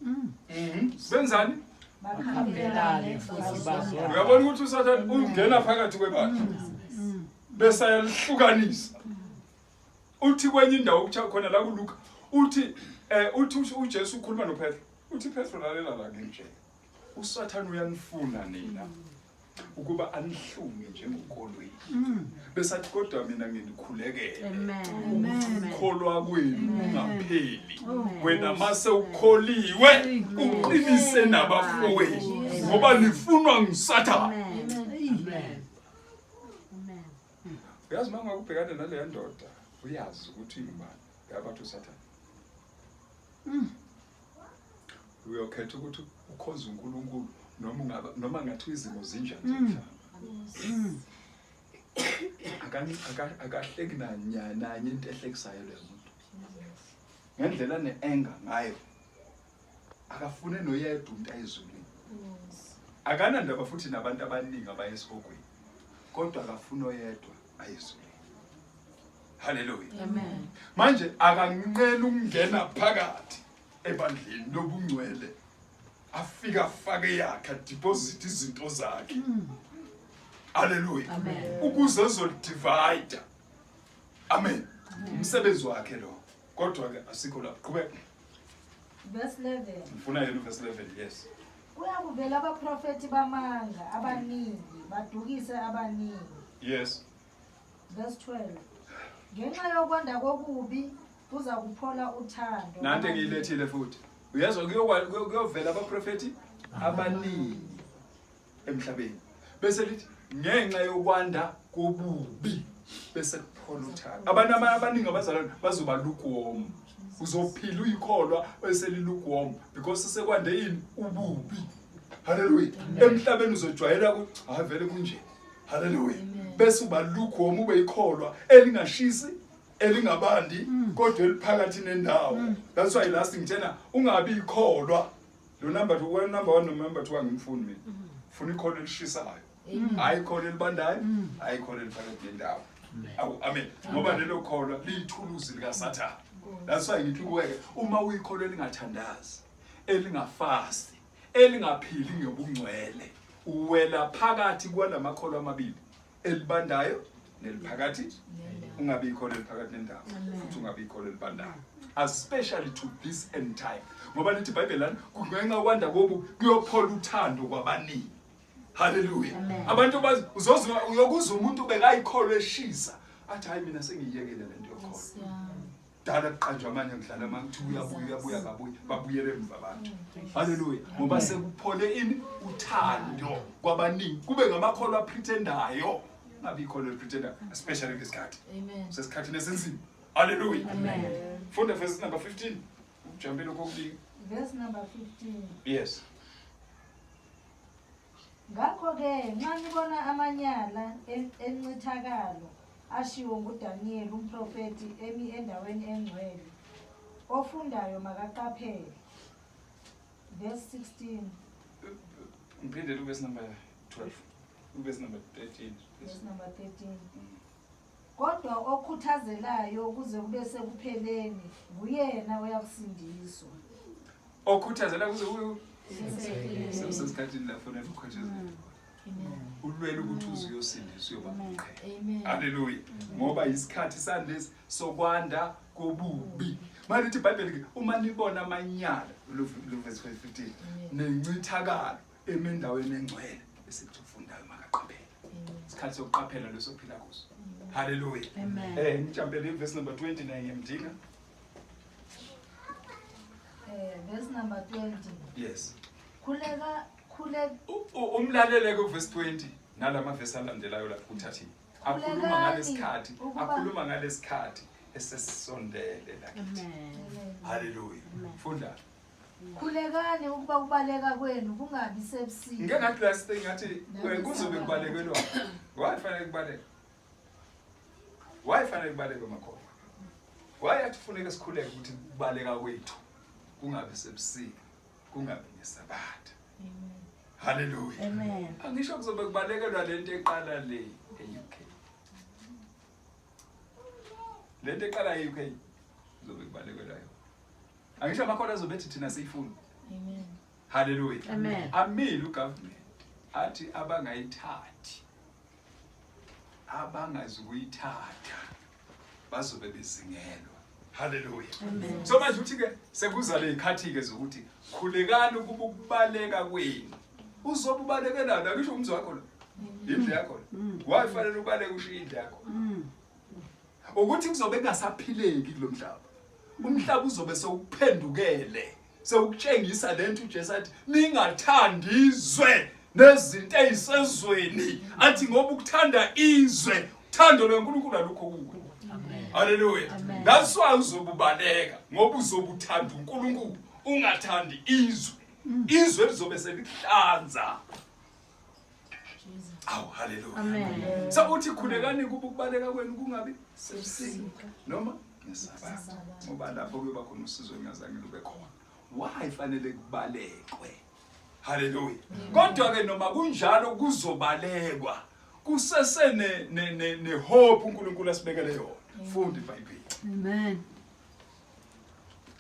Benzani? Bakhaphelane futhi bazondane. Uyabona ukuthi uSathane ungena phakathi kwebandla. Bese ayalihlukanisa. Uthi kwenye indawo kuthiwa khona la kuLuka uthi uthi uJesu ukhuluma noPetro. Uthi Petro lalela la ngimtshele. uSathane uyanifuna nina ukuba anihlume njengokolweni. Bese athi kodwa mina nginikhulekele. Amen. Ukukholwa kwenu kungapheli. Wena mase ukholiwe uqinise nabafowenu ngoba nifunwa nguSathane. Amen. Amen. Uyazi uma ungakubhekana naleya ndoda uyazi ukuthi ingubani yabathi uSathane. Uyokhetha ukuthi ukhonze uNkulunkulu noma ungaba noma ngathi izimo zinjani zomhlaba. Akahleki nanye into ehlekisayo leyo muntu. Ngendlela ne-anger ngayo akafune noyedwa umuntu ayezulwini. Akanandaba futhi nabantu abaningi abaye esihogweni, kodwa akafuna oyedwa ayezulwini. Hallelujah. Amen. Manje akanqeni ukungena phakathi ebandleni lobungcwele, afika afake yakhe deposit izinto zakhe. Hallelujah. Amen. Ukuze ezolidivide. Amen. Umsebenzi wakhe lo. Kodwa ke asikho lapho. Qhubeka. Verse 11. Ngifuna yena verse 11. Yes. Kuyakuvela abaprofethi bamanga abaningi badukise abaningi. Yes. Verse 12. Ngenxa yokwanda kokubi kuza kuphola uthando. Nanti engiyilethile futhi. Uyezwa kuyovela abaprofethi abaningi emhlabeni. Bese lithi ngenxa yokwanda kobubi bese kuphola uthando. Abantu abaningi abazalwane bazoba lukewarm. Uzophila uyikholwa bese li lukewarm because sekwande yini ububi. Hallelujah. Emhlabeni uzojwayela ukuthi hayi vele kunje. Hallelujah. Bese uba lukewarm ube ikholwa elingashisi elingabandi kodwa eliphakathi nendawo. That's why last ngitshena ungabi ikholwa. Lo number 2, number 1 no number 2 angimfuni mina. Funa ikholwa elishisayo. Hayi ikholwa elibandayo, hayi ikholwa eliphakathi nendawo. Awu amen. Ngoba lelo kholwa liyithuluzi likaSathane. That's why ngithi kuweke uma uyikholwa elingathandazi, elingafasti, elingaphili ngobungcwele, uwela phakathi kwalamakholwa amabili, elibandayo neliphakathi. Ungabi ikholwa eliphakathi nendawo, futhi ungabi ikholwa elibandayo. Especially to this end time. Ngoba lithi iBhayibheli lana kungenxa kwanda kobu kuyophola uthando kwabaningi. Hallelujah. Abantu bazi uzozwa uyokuzwa umuntu bekayikholwa eshisa athi hayi mina sengiyiyekele lento yokholwa. Dala kuqanjwa amanye ngidlala manje uyabuya uyabuya kabuya babuyele emva abantu. Hallelujah. Ngoba sekuphole ini uthando kwabaningi kube ngamakholwa pretendayo. Ngabe ikholwa pretendayo especially ngesikhathi. Amen. Sesikhathini esinzima. Hallelujah. Amen. Funda verse number 15. Ujambile kokulinga. Verse number 15. Yes. Ngakho-ke nxa nibona amanyala encithakalo ashiwo nguDaniyeli umprofeti emi endaweni engcwele. Ofundayo makaqaphele. Verse 16. Ngiphindele uvesi number 12, uvesi number 13. Verse number 13. Kodwa okhuthazelayo kuze kube sekupheleni nguyena oyakusindiswa. Okhuthazela kuze kube sesikhathini lapho nekukhuthazela. Ulwele ukuthi uze uyosindiswa uyoba umqhele. Haleluya. Ngoba isikhathi sandesi sokwanda kobubi. Manje ithi iBhayibheli ke uma nibona amanyala lo verse 15 nencithakalo emendaweni engcwele esithi ufundayo makaqaphele. Isikhathi sokuqaphela leso phila kuso. Haleluya. Ngijampele verse number 29 ngiyamdinga. Verse number 20. Yes. Khuleka khule Umlalele ku verse 20 nalama verse alandelayo lapho uthathini. Akhuluma ngalesikhathi, akhuluma ngalesikhathi esesisondele lakithi. Haleluya. Funda. Khulekani ukuba kubaleka kwenu kungabi sebusika. Ngike ngathi last thing ngathi kuzobe kubalekelwa. Why fanele kubaleke? Why fanele kubaleke makhona? Why athi kufuneka sikhuleke ukuthi kubaleka kwethu kungabi sebusika, kungabi ngesabatha. Haleluya. Amen. Angisho kuzobe kubalekelwa lento eqala le e-UK. Lento eqala e-UK kuzobe kubalekelwa yona. Angisho amakhono azobe ethi thina siyifuna. Amen. Haleluya. Amen. Amile ugovernment athi abangayithathi abangazukuyithatha bazobe bezingelwa. Haleluya. So manje uthi ke sekuza lezikhathi ke zokuthi khulekani ukuba ukubaleka kwenu. Uzobe ubalekelana angisho umzi wakho lo. Indlu yakho lo. Why fanele ubaleke ushiye indlu yakho? Ukuthi kuzobe kungasaphileki kulomhlaba. Umhlaba uzobe sewuphendukele. Sewukutshengisa lento uJesu athi ningathandi izwe nezinto ezisezweni, athi ngoba ukuthanda izwe uthando lweNkulunkulu alukho kuwe. Haleluya. That's why uzobubaleka ngoba uzobuthanda uNkulunkulu ungathandi izwe. Izwe lizobe selikuhlanza. Awu haleluya. Amen. So uthi khulekani kuba ukubaleka kwenu kungabi sebusika noma ngesabatha, ngoba lapho kuyoba khona usizo engazange lube khona. Why fanele kubalekwe? Haleluya. Kodwa ke noma kunjalo kuzobalekwa. Kusese ne ne ne, ne hope uNkulunkulu asibekele yona. Funda iBhayibheli. Amen.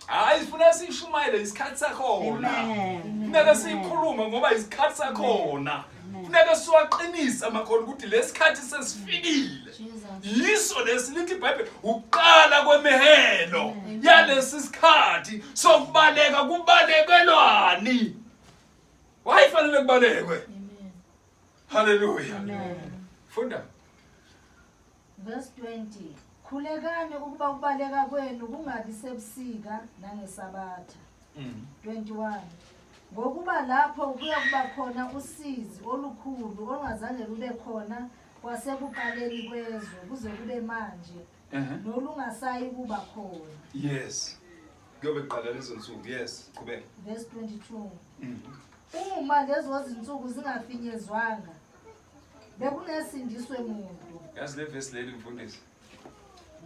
Hayi sifuna sishumayele isikhathi sakhona. Amen. Funeka siyikhulume ngoba isikhathi sakhona. Funeka siwaqinise amakhono ukuthi lesikhathi sesifikile. Yiso lesi lithi iBhayibheli uqala kwemihelo yalesi sikhathi sokubaleka kubalekelwani. Why fanele kubalekwe? Amen. Haleluya. Amen. Funda. Verse 20. Khulekani ukuba kubaleka kwenu kungabi sebusika nangesabatha. 21. Ngokuba lapho kuya kuba khona usizi olukhulu olungazange lube khona kwasekuqaleni kwezwe kuze kube manje nolungasayi kuba khona. Yes. Kuyobe kuqala lezo nsuku. Yes, qhubeka. Verse 22. Uma lezo zinsuku zingafinyezwanga bekungesindiswe muntu. Yazi le verse leli mfundisi.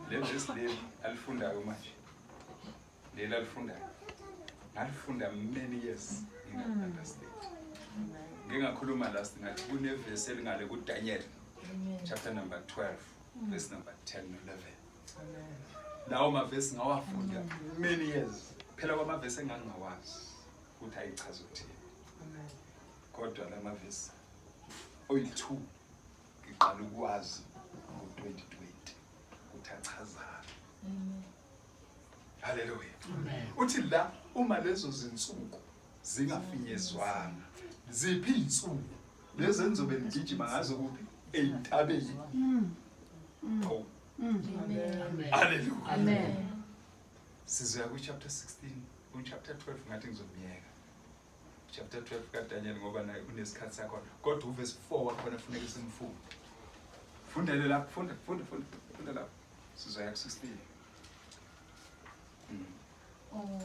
Le verse leli alifundayo manje. Leli alifundayo. Ngalifunda many years nginga-understand. Ngike ngakhuluma last ngathi kunevesi elingale kuDaniel chapter number 12 verse number 10 no 11. Lawo mavesi ngawafunda many years. Phela kwamavesi engangingawazi ukuthi ayichaza ukuthini. Kodwa la mavesi oyi-2 ngiqala ukwazi ngo-2020 ukuthi achazani. Haleluya. Uthi la uma lezo zinsuku zingafinyezwanga, ziphi izinsuku lezi enizobe nigijima ngazo kuphi? Ey'ntabeni. Oh. Haleluya. Amen. Sizoya kwi-chapter 16, ku-chapter 12 ngathi ngizomyeka. Chapter 12 kaDaniel ngoba naye unesikhathi sakhona. Kodwa uvesi 4 wakhona funeka simfunde. Fundele lapho, funda, funda, funda, funda lapho. Sizoya ku-16. Oh.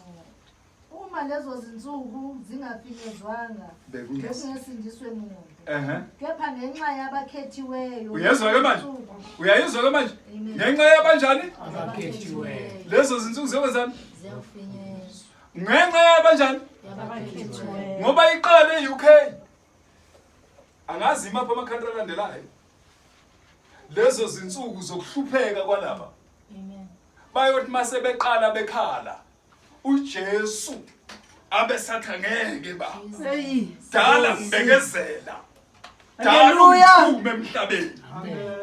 Uma lezo zinsuku zingafinyezwanga, bekungesindiswe muntu. Kepha ngenxa yabakhethiweyo. Uyezwa ke manje? Uyayizwa ke manje? Ngenxa yabanjani? Abakhethiweyo. Lezo zinsuku ziyokwenzani? Ziyofinyezwa. Ngenxa yabanjani? Yabakhethiweyo. Ngoba iqale e-UK. Angazi imaphi ama-country alandelayo. Lezo zinsuku zokuhlupheka kwalaba. Amen. Bayothi mase beqala bekhala uJesu abe sathi angeke ba Hey. dala ngibekezela dala Hallelujah. ungithume emhlabeni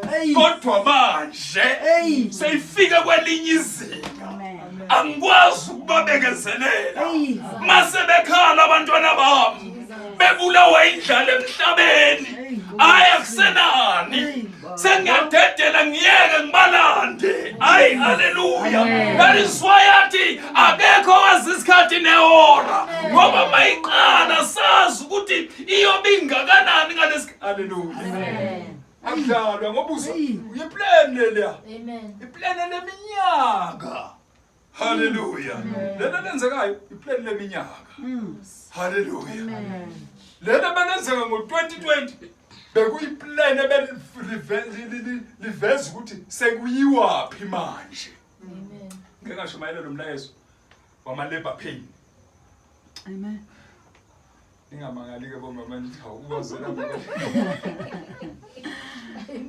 Hey. kodwa manje Hey. seyifike kwelinye izinga Amen. angikwazi ukubabekezelela Hey. mase bekhala abantwana bami bebulawa indlala emhlabeni ayi akusenani sengiyadedela ngiyeke ngibalande ayi haleluya that is why athi akekho wazi isikhathi nehora ngoba mayiqala sazi ukuthi iyobe ingakanani ngalesi haleluya akudlalwa ngoba uzwa uyiplan leliya Amen. iplan leminyaka haleluya lena lenzekayo iplan leminyaka haleluya lena belenzeka ngo-2020 bekuyiplan ebeliveza ukuthi sekuyiwaphi manje Amen. ngeke ngashumayela lo mlayezo wama-labor pain Amen. ningamangali-ke bomama nithi hawu ubazela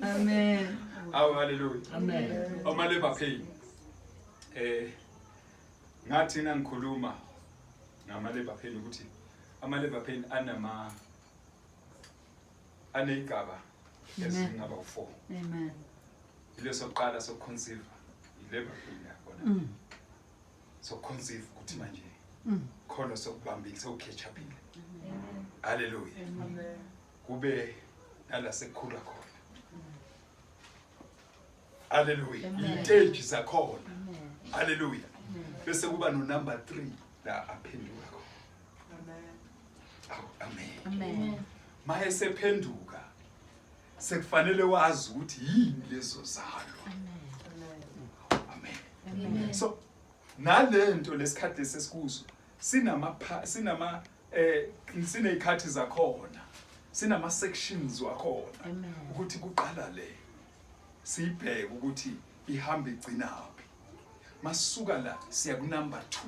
Amen. awu haleluya Amen. ama-labor pain ngathi nangikhuluma ngama-labor pain ukuthi ama-labor pain anama aneyigaba ezingaba u-4 Amen. ilesokuqala sokuconceive i-labor pain yakhona sokuconceive ukuthi manje khona sokubambile sewucatch-upile haleluya kube nala sekukhula khona haleluya iy'stage zakhona haleluya bese kuba no-number 3 la aphenduka khona awu amen Amen. maye sephenduka sekufanele wazi ukuthi yini lezo zalo amen Amen. so nalento lesikhathi lesesikuso sinama sinama sinezikhathi zakhona sinama sections wakhona Amen. ukuthi kuqala le siyibheke ukuthi ihamba igcinaphi masuka la siya ku number 2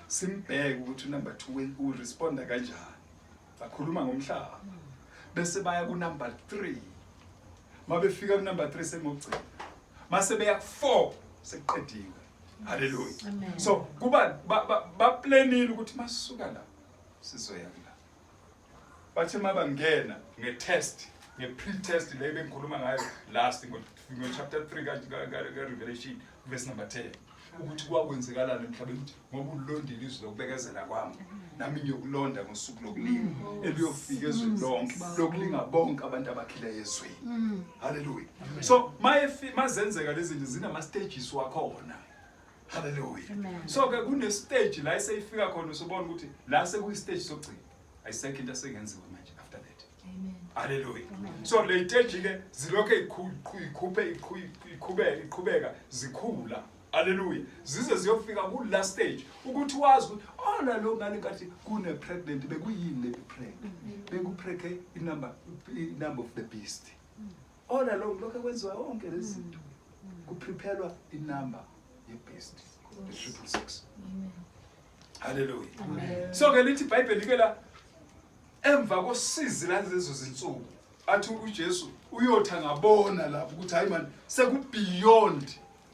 simbheke ukuthi number 2 uresponda kanjani bakhuluma ngomhlaba bese baya ku number 3 mabefika ku number 3 sengogcina mase beya ku 4 sekuqediwe haleluya Amen. so kuba baplanile ukuthi masuka la sizoya la bathi mabangena nge-test nge-pre-test le bengikhuluma ngayo last ngo-chapter 3 ka-Revelation verse number 10 ukuthi kwakwenzekalani emhlabeni ukuthi ngoba ulondile izwi lokubekezela kwami nami ngiyokulonda ngosuku lokulinga eliyofika ezweni lonke lokulinga bonke abantu abakhileyo ezweni haleluya so mazenzeka lezi zinto zinama-stages wakhona haleluya Amen. so ke kune-stage la eseyifika khona usubona ukuthi la sekuyi-stage sokugcina ayisekho into esengenziwa manje after that Amen. haleluya so le stage ke zilokhu ikhuphe iqhubeka iqhubeka zikhula haleluya zize ziyofika ku last stage ukuthi wazi ukuthi oh nalo ngale nkathi kune pregnant bekuyini le pregnant bekupreke i number of the beast all along lokho kwenziwa yonke lezi zinto kupreparwa inumber ye beast the 666 Amen. haleluya so ke lithi iBhayibheli ke la emva kosizi lalezo zinsuku athi uJesu uyothi angabona lapho ukuthi hayi man seku beyond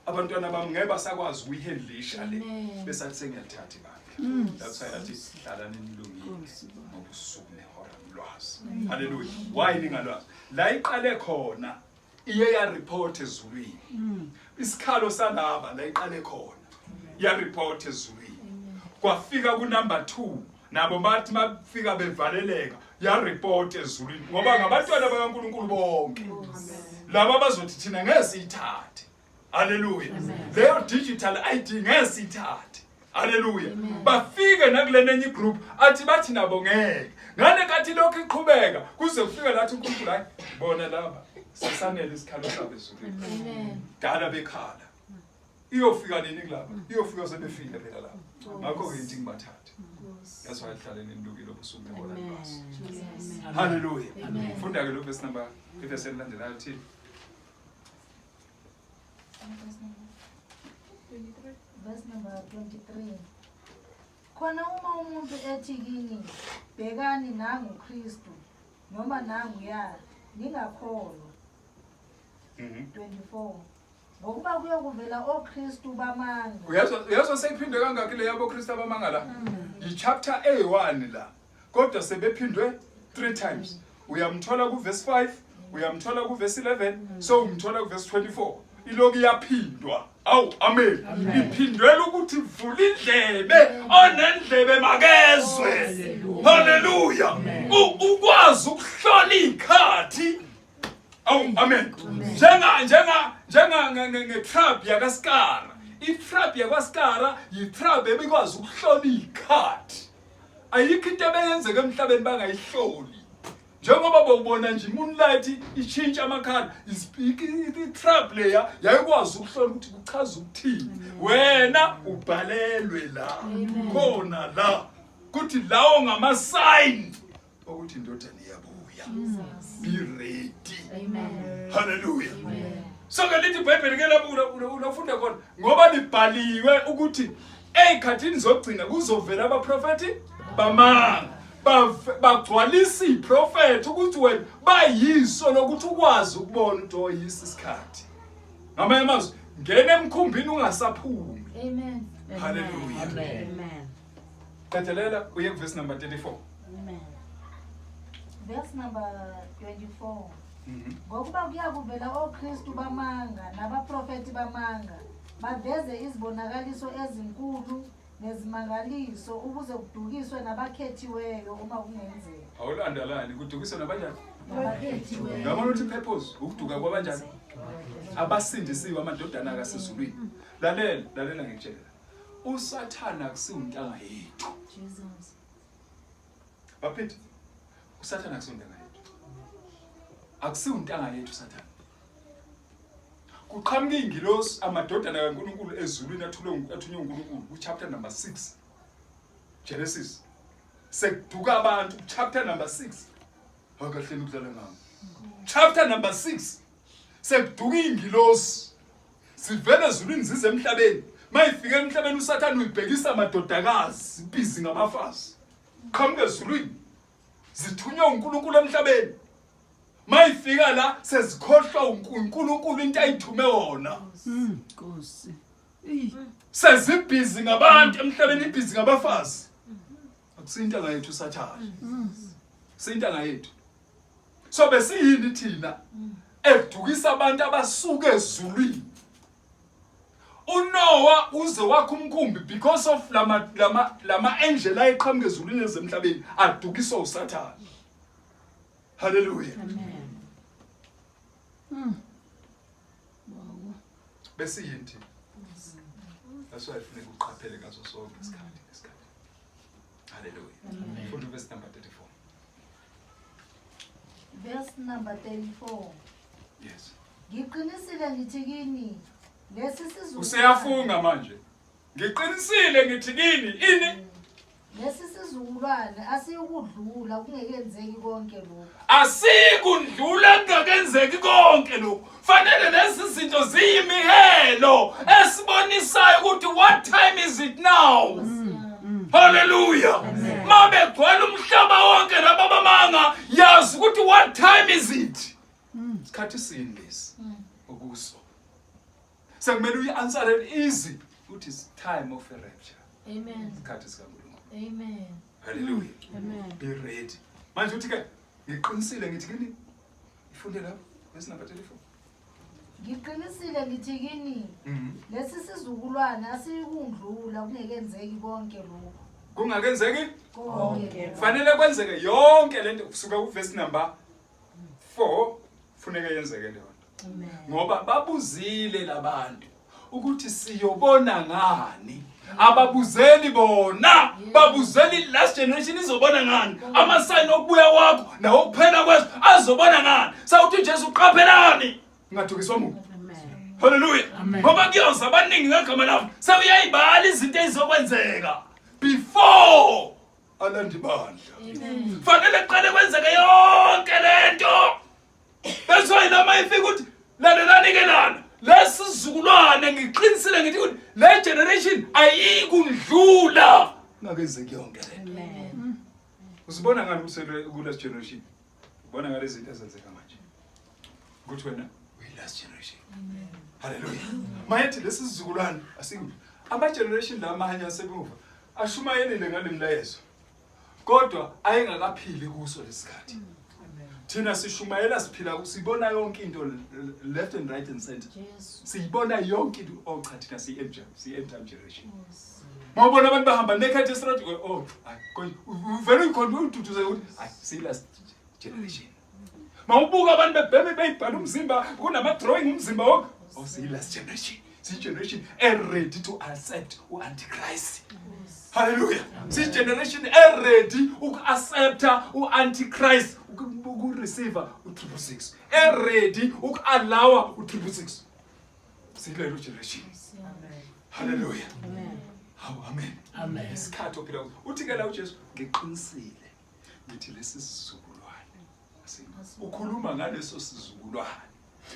abantwana bami ngeke basakwazi ukuyihandlisha le Amen. bese athi sengiyalithatha ibandla that's why athi hlalani nilungile ngoba usuku nehora lwazi haleluya why ningalwazi la iqale khona iye ya report ezulwini isikhalo salaba la iqale khona ya report ezulwini kwafika ku number 2 nabo bathi mafika bevaleleka ya report ezulwini ngoba ngabantwana bakaNkuluNkulu bonke laba bazothi thina ngeke siyithathe haleluya leyo digital ID ngeke siyithathe haleluya bafike nakulena enye igroup athi bathi nabo ngeke ngale nkathi lokhu iqhubeka kuze kufike lathi uNkulunkulu hayi bona laba sesanele isikhalo sabo ezulwini Amen. dala bekhala Iyofika nini kulaba? Iyofika sebefile phela laba. Ngakho-ke ithi ngibathathe. That's why hlale nilukile ubusuku nehora libasi. Hallelujah. Funda-ke lo verse number, ivesi elilandelayo lithini? Verse number 23. Khona uma umuntu ethi kini, bhekani nangu Kristu noma nanguya, ningakholwa. 24. Ngokuba kuyokuvela oKristu bamanga. Uyazwa uyazwa seyiphindwe kangaki le yabo Kristu abamanga la? Yi-chapter A1 la. Kodwa sebephindwe 3 times. Uyamthola ku verse 5, uyamthola ku verse 11, so umthola ku verse 24. Iloku iyaphindwa. Awu, amen. Iphindwela ukuthi vula indlebe, onendlebe makezwe. Hallelujah. Ukwazi ukuhlola izikhathi. Awu, amen. Njenga njenga njenga nge-tribe yakaSkara. I-tribe yakwaSkara yi-tribe ebikwazi ukuhlola izikhathi. Ayikho into ebeyenzeka emhlabeni bangayihloli. Njengoba bowubona nje i-moonlight ishintsha amakhala, i-trap leya yayikwazi ukuhlola ukuthi kuchaza ukuthini. Wena ubhalelwe la. Khona la. Kuthi lawo ngama-sign ukuthi indodana iyabuya. Be ready. Amen. Hallelujah. So ke lithi iBhayibheli ke lapho ulafunda khona ngoba libhaliwe ukuthi ey'khathini zokugcina kuzovela abaprofethi bamanga bagcwalisa iprofethi ukuthi wena bayiso lokuthi ukwazi ukubona ukuthi oyisi oh, isikhathi. Ngamanye amazwi ngena emkhumbini ungasaphumi. Amen. Hallelujah. Amen. Qedelela uye kuverse number 34. Amen. Verse number 24. Ngokuba kuyakuvela oKristu bamanga nabaprofethi bamanga, baveze izibonakaliso ezinkulu nezimangaliso ukuze kudukiswe nabakhethiweyo uma kungenzeka. Awulandalani kudukiswe nabanjani? Nabakhethiweyo. Ngiyabona ukuthi purpose ukuduka kwabanjani? Abasindisiwe amadodana akasezulwini. Lalela, lalela ngikutshela. USathana akusiwuntanga yethu. Jesus. Baphethe. USathana akusiwuntanga yethu. Akusiwuntanga yethu uSathana. Kuqhamuka ingilosi amadodana kaNkulunkulu ezulwini athulwe athunywe uNkulunkulu ku chapter number 6. Genesis. Sekuduka abantu chapter number 6. Akahleni ukudlala ngami. Chapter number 6. Sekuduka ingilosi. Sivele ezulwini zize emhlabeni. Mayifika emhlabeni uSathane uyibhekisa amadodakazi, ibhizi ngabafazi. Qhamuka ezulwini. Zithunywa uNkulunkulu emhlabeni. Mayifika la sezikhohlwa uNkulunkulu into ayithume wona. Nkosi. Sezibhizi ngabantu emhlabeni ibhizi ngabafazi. Akusintanga yethu uSathane. Sintanga yethu. So besiyini thina edukisa abantu abasuka ezulwini. uNoah uze wakha umkhumbi because of lama lama lama angel ayeqhamuka ezulwini ezemhlabeni adukiswa uSathane. Hallelujah. Amen. Wow. Besiyini thina? That's why kufuneka uqaphele ngaso sonke isikhathi nesikhathi. Hallelujah. Funda verse number 34. Verse number 34. Yes. Ngiqinisile ngithi kini lesi sizukulwane Useyafunga manje. Ngiqinisile ngithi kini ini lesi sizukulwane asiyukudlula kungekenzeki konke lokhu. Asikundlula kungakenzeki konke lokhu. Fanele lezi zinto ziyimihelo esibonisayo ukuthi what time is it now? Hallelujah. Mabegcwele umhlaba wonke laba bamanga yazi ukuthi what time is it? Isikhathi sini lesi okuso. Sekumele uyi-answer easy ukuthi it's time of a rapture. Amen. Isikhathi sikaNkulunkulu. Amen. Hallelujah. Amen. Be ready. Manje uthi ke ngiqinisile ngithi kini ifunde lapho verse number 34. Ngiqinisile ngithi kini lesi sizukulwane asiyukundlula kungekenzeki konke lokhu. Kungakenzeki Konke. fanele kwenzeke yonke lento kusuka ku verse number 4 funeke yenzeke leyo nto. Amen. Ngoba babuzile labantu ukuthi siyobona ngani. Ababuzeli bona, babuzeli last generation izobona ngani. Ama sign okubuya kwakho nawokuphela kwezwe azobona ngani. Sawuthi Jesu qaphelani. Ungadukiswa muntu. Haleluya. Ngoba kuyoza abaningi ngegama lami. Sewuyayibala izinto ezizokwenzeka before alanda ibandla. Fanele kuqale kwenzeke yonke lento. That's why noma ifika ukuthi lalelani ke lana. Lesizukulwane ngiqinisile ngithi ukuthi le generation ayikundlula. Ngakenzeki yonke lento. Amen. Uzibona ngani usele kule generation? Ubona ngalezi zinto ezenzeka manje. Ukuthi wena uyi last generation. Hallelujah. Mayethi lesi sizukulwane asikho. Ama generation lamanye asemuva ashumayelile ngalemlayezo. Kodwa ayengakaphili kuso lesikhathi. Thina sishumayela siphila sibona yonke into left and right and center. Siyibona yonke into oh cha thina siyi end time, siyi end time generation. Mawubona abantu bahamba naked estradini oh hayi uvele uyikhona ududuze ukuthi hayi siyi last generation. Mawubuka abantu bebheme beyibhala umzimba kunama drawing umzimba wonke. Oh siyi last generation. Siyi generation e ready to accept uantichrist. Hallelujah. Siyi generation e ready uku-accepta uantichrist uku-receive u-666. E ready uku-allowa u-666. Silelo generation. Hallelujah. Amen. Hawu amen. Amen. Isikhathi ophila kuso. Uthi ke la uJesu ngiqinisile ngithi lesi sizukulwane ukhuluma ngaleso sizukulwane.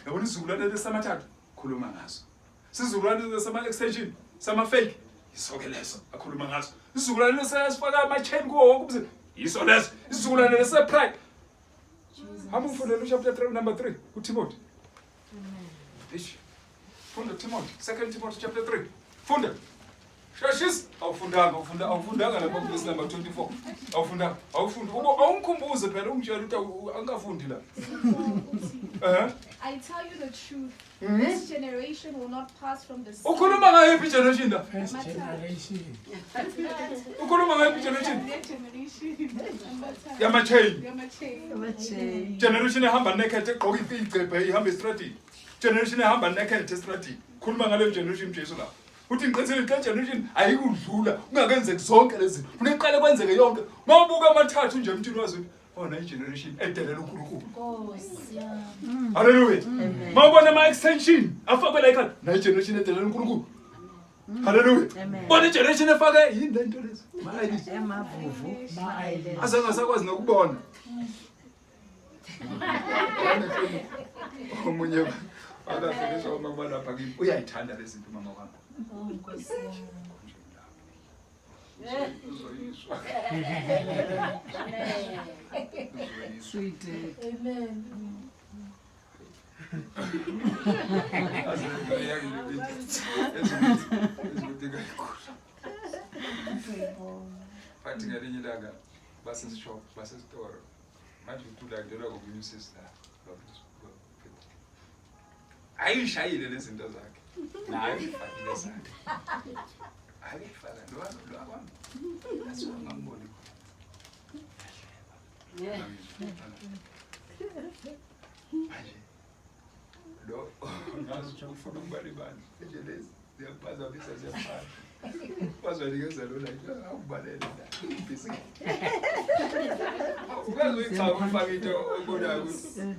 Yabona isizukulwane lesamathathu khuluma ngaso. Sizukulwane sama extension sama fake yiso ke leso akhuluma ngaso. Isizukulwane lesifaka ama chain kuwo wonke umzimba yiso leso. Isizukulwane lese pride. Hamba ufundele chapter 3 number 3 uTimothy. Eish. Funda Timothy, 2 Timothy chapter 3. Funda. Sheshisa. Awufundanga, awufunda, awufundanga lapha ku verse number 24. Awufundanga. Awufundi. Ubo awungikhumbuze phela ungitshela ukuthi angikafundi la. Eh? I tell you the truth. This generation will not pass from the sea. Ukhuluma ngayiphi generation la? First generation. Ukhuluma ngayiphi generation? Their generation. Yama chain. Yama-chain. Generation ehamba naked egqoka igcebhe ihamba estradini. Generation ehamba naked estradini. Khuluma ngaleyo generation Jesu la. Uthi ngiqinisile le generation ayikudlula kungakenzeki zonke lezi zinto. Funeka iqale kwenzeke yonke. Mawubuka amathathu nje emntwini wazi ukuthi ona igeneration edelela uNkulunkulu. Nkosi yami. Hallelujah. Mawubona ama extension afakwe la ekhanda na igeneration edelela uNkulunkulu. Hallelujah. Amen. Bona igeneration efake yini le nto lezi? Ma-ID. Emavuvu. Ma-ID. Azange asakwazi nokubona. Omunye akafikiswa umama lapha kimi uyayithanda lezi zinto umama wami. Oh, Nkosi yami. Uzoyiswa. Uzoyiswa. Sweet. Amen. Bathi ngelinye ilanga basesishop basesitoro manje uthi ulandelwa komunye usisi la ayishayile lezi zinto zakhe naye uyifakile zakhe ayifaka lo kwami asingamboni khona manje lo ngazi ufuna ukubala ibandla nje lezi ziyakuphazamisa ziyafana bazonikeza lona awubalele la ibhizinisi ukaze uyichaka ufake into obonayo ukuthi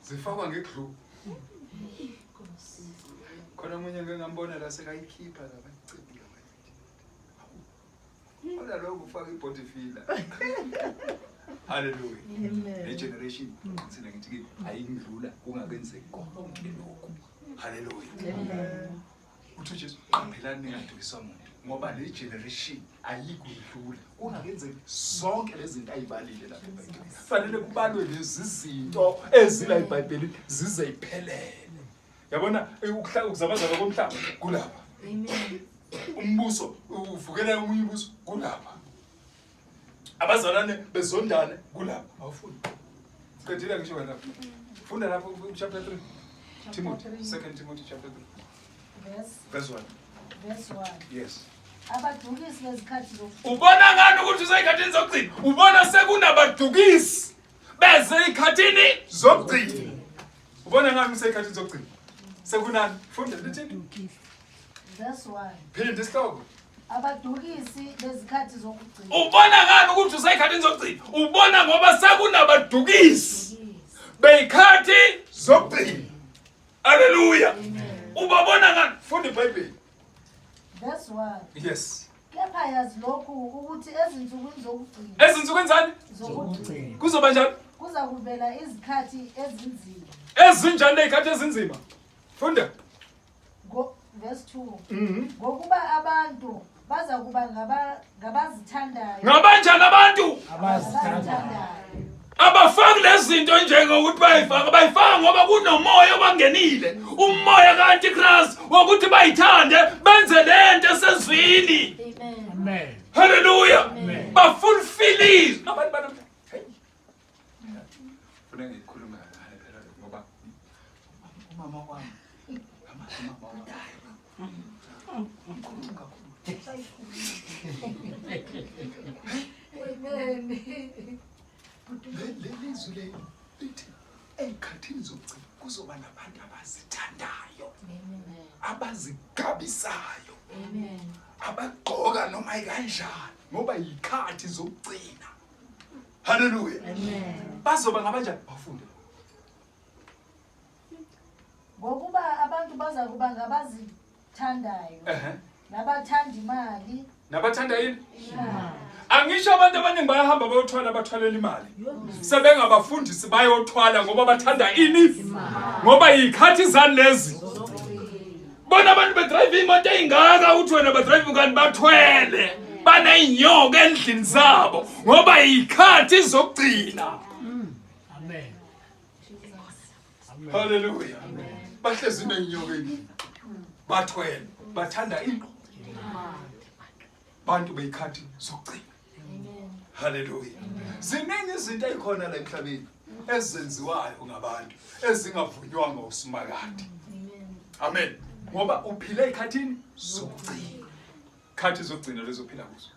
zifakwa ngeglu khona omunye ngeke ngambona la sekayikhipha la bayicebula Kodwa lokho ufaka ibody filler. Hallelujah. Amen. Le generation ngiqinisile ngithi kimi ayindlula kungakenzeki konke lokhu. Hallelujah. Amen. Uthi uJesu qaphelani ningadukiswa muntu ngoba le generation ayikudlula kungakenzeki zonke lezi zinto ayibalile lapha eBhayibhelini. Fanele kubalwe lezi zinto ezila eBhayibhelini zize iphelele. Yabona ukuzabazaba komhlaba kulapha. Amen. Umbuso uvukela omunye umbuso kulapha. Abazalwane bezondane kulapha. Awufuni. Qedile ngisho wena. Funda lapho ku chapter 3. Timothy, 2 Timothy chapter 3. Verse, Verse 1. verse 1. Yes. Abadukisi bezikhathi zokugcina. Ubona ngani ukuthi useyikhathini zokugcina? Ubona sekunabadukisi beze ikhathini zokugcina. Ubona ngani useyikhathini zokugcina? Sekunani? Funda lithini? Verse 1. Phinda isihloko. Abadukisi bezikhathi zokugcina. Ubona ngani ukuthi useyikhathini zokugcina? Ubona ngoba sekunabadukisi. Beyikhathi zokugcina. Haleluya. Ubabona ngani? Funda iBhayibheli. Verse 1. Yes. Kepha yazi lokhu ukuthi ezinsukwini zokugcina Ezinsukwini zani? zokugcina Kuzoba njani? kuza kuvela izikhathi ezinzima. Ezinjani lezikhathi ezinzima? Funda. Ngo verse 2. Ngokuba abantu baza kuba ngabazithandayo. Ngabanjani abantu? Abazithandayo. Abafaki lezinto njengokuthi bayifaka, bayifaka ngoba kunomoya obangenile, umoya ka-antichrist wokuthi bayithande benze lento esezwini. Amen. Amen. Haleluya. Amen. Bafulfill izwi. Abantu banamhla. Hey. Funa ngikhulume kancane phela ngoba umama wami, umama wami. Ngikhuluma kakhulu. Amen. Leli zwi leli lithi ey'khathini zokugcina kuzoba nabantu abazithandayo, abazigabisayo, abagqoka noma yikanjani ngoba yikhathi zokugcina. Haleluya. Bazoba ngabanjani? Bafunde. Ngokuba abantu baza kuba ngabazithandayo, nabathanda imali. Nabathanda yini? Angisho abantu abaningi bayahamba bayothwala, bathwalela imali. Sebengabafundisi bayothwala ngoba bathanda ini? Ngoba yikhathi zalezi. Bona abantu bedrive imoto eyingaka, uthi wena badrive kanti bathwele. Baneyinyoka endlini zabo ngoba yikhathi zokugcina. Amen. Haleluya. Bahlezi neyinyoka endlini. Bathwele, bathanda into. Bantu beyikhathi zokugcina. Haleluya. Ziningi izinto ezikhona la emhlabeni ezenziwayo ngabantu ezingavunywanga uSimakade. Amen. Ngoba uphile ezikhathini zokugcina. Khathi zokugcina lezo phila kuzo.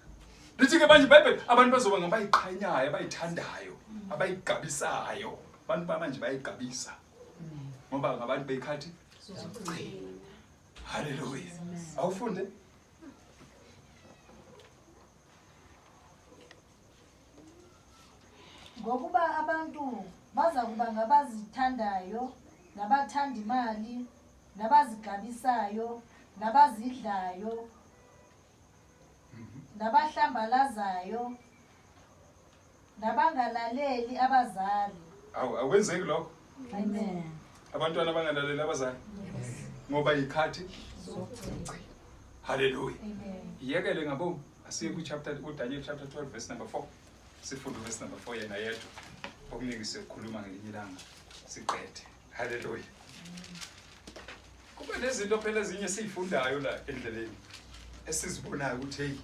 Lithi ke manje iBhayibheli abantu bazoba ngabayiqhenyayo, abayithandayo, abayigabisayo. Abantu bamanje bayigabisa. Ngoba ngabantu beyikhathi zokugcina. Haleluya. Awufunde? Ngokuba abantu baza kuba ngabazithandayo, nabathanda imali, nabazigabisayo, nabazidlayo, nabahlambalazayo, nabangalaleli abazali. Awu, akwenzeki lokho. Amen. Abantwana abangalaleli abazali. Ngoba yikhathi zokugcina. Haleluya. Amen. Iyekele ngabo. Asiye ku chapter ku Daniel chapter 12 verse number 4. Sifunde verse number 4 yena yedwa. Okuningi siyokhuluma ngelinye ilanga siqede. Haleluya. Kube nezinto phela ezinye esizifundayo la endleleni esizibonayo ukuthi hey,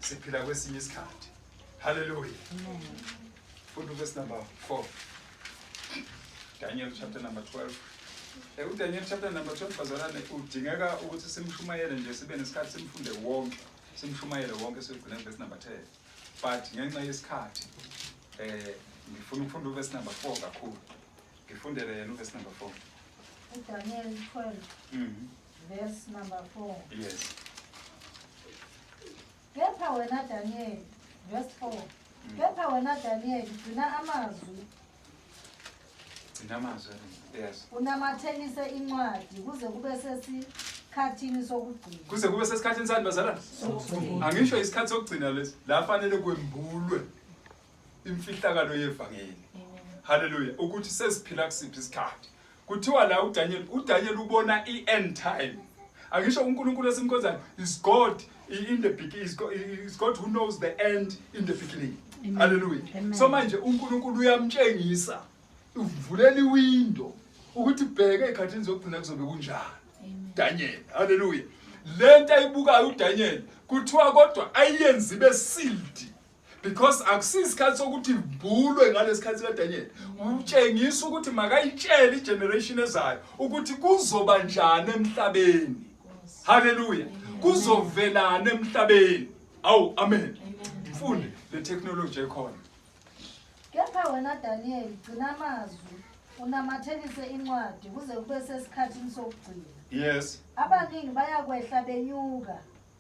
siphila kwesinye isikhathi. Haleluya. Funda verse number 4. Daniel chapter number 12. UDaniel chapter number 12 bazalwane udingeka ukuthi simshumayele nje, sibe nesikhathi simfunde wonke. Simshumayele wonke siyogcina verse number 10. But ngenxa yesikhathi ngifuna ukufunda verse number 4 kakhulu. Ngifundele yena verse number 4. UDaniel 12 verse number 4. Yes. Kepha wena Daniel, verse 4. Kepha wena Daniel, gcina amazwi, Gcina amazwi. Yes. unamathelise incwadi kuze kube sesikhathini sokugcina. Kuze kube sesikhathini sani bazalwane? Angisho isikhathi sokugcina lesi. La fanele kwembulwe imfihlakalo yevangeli. Haleluya. Ukuthi sesiphila kusiphi isikhathi. Kuthiwa la uDaniel ubona i-end time. Angisho uNkulunkulu esimkhonzayo is God in the beginning, is God who knows the end in the beginning. Hallelujah. So manje uNkulunkulu uyamtshengisa, uvulela iwindow ukuthi bheke ezikhathini zokugcina kuzobe kunjani. Daniel, hallelujah. Lento ayibukayo uDaniel kuthiwa kodwa ayenzi ibe sealed. Because akusisikhathi sokuthi ivulwe ngalesikhathi kaDaniel. Utshengisa ukuthi makayitshele igeneration ezayo ukuthi kuzoba njani emhlabeni. Hallelujah. Kuzovelana emhlabeni. Awu, amen. Mfunde le technology ekhona. Kepha wena Daniel, gcina amazwi, unamathelise incwadi kuze kube sesikhathini sokugcina. Yes. Abaningi bayakwehla benyuka.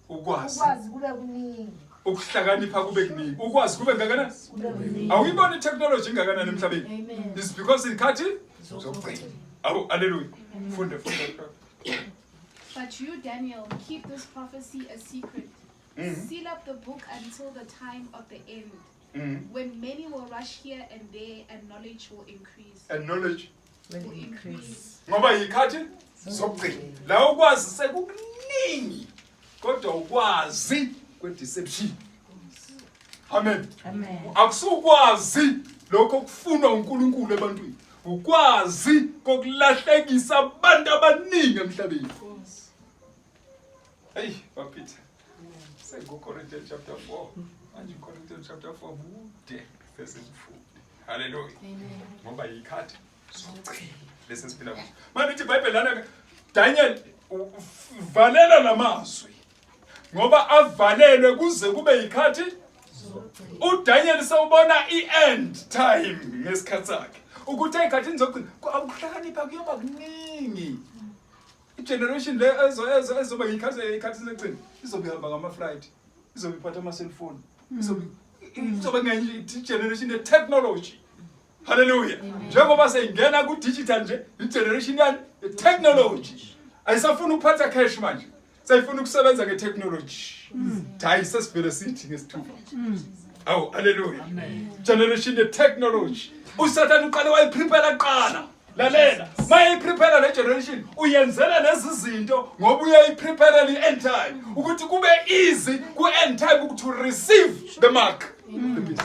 Ukwazi. Ukwazi kube kuningi. Ukuhlakanipha kube kuningi. Ukwazi kube ngakanani? Kube kuningi. Awuyibona itechnology ingakanani emhlabeni? Amen. It's because ikhathi. Zokugcina. Awu, haleluya. Funde, funde. But you, Daniel, keep this prophecy a secret. Seal up the book until the time of the end, when many will rush here and there, and knowledge will increase. And knowledge Will increase. Ngoba yikhathi zokugcina la ukwazi sekukuningi, kodwa ukwazi kwe-deception. Amen. Amen. Akusukwazi lokho okufunwa uNkulunkulu ebantwini, ukwazi kokulahlekisa abantu abaningi emhlabeni. Hey, baPeter, sengu-Corinthians chapter 4 manje. Corinthians chapter 4 bude sesifunde. Haleluya. Ngoba yikhathi zokugcina lesi esiphila kuso manje. Ithi iBhayibheli lana, Daniel, valela lamazwi ngoba avalelwe kuze kube yikhathi. UDaniel sewubona i-end time ngesikhathi sakhe, ukuthi ey'khathini zokugcina akuhlakanipha kuyoba kuningi. I-generation le ezoba yikhathi zokugcina izobe ihamba ngama-flight, izobe iphatha ama-cellphone, izobe ngenye i-generation ye-technology. Haleluya. Njengoba seyingena ku-digital nje, i-generation yani? I-technology. Ayisafuni ukuphatha cash manje, seyifuna ukusebenza nge-technology. Hayi, sesivele sithi ngesithupha. Awu, haleluya. Generation ye-technology. Usathane uqale wayiprepare kuqala. Lalela, mayiprepare le generation, uyenzela lezi zinto ngoba uyayiprepare i-end time ukuthi kube easy ku-end time ukuthi receive the mark of the beast.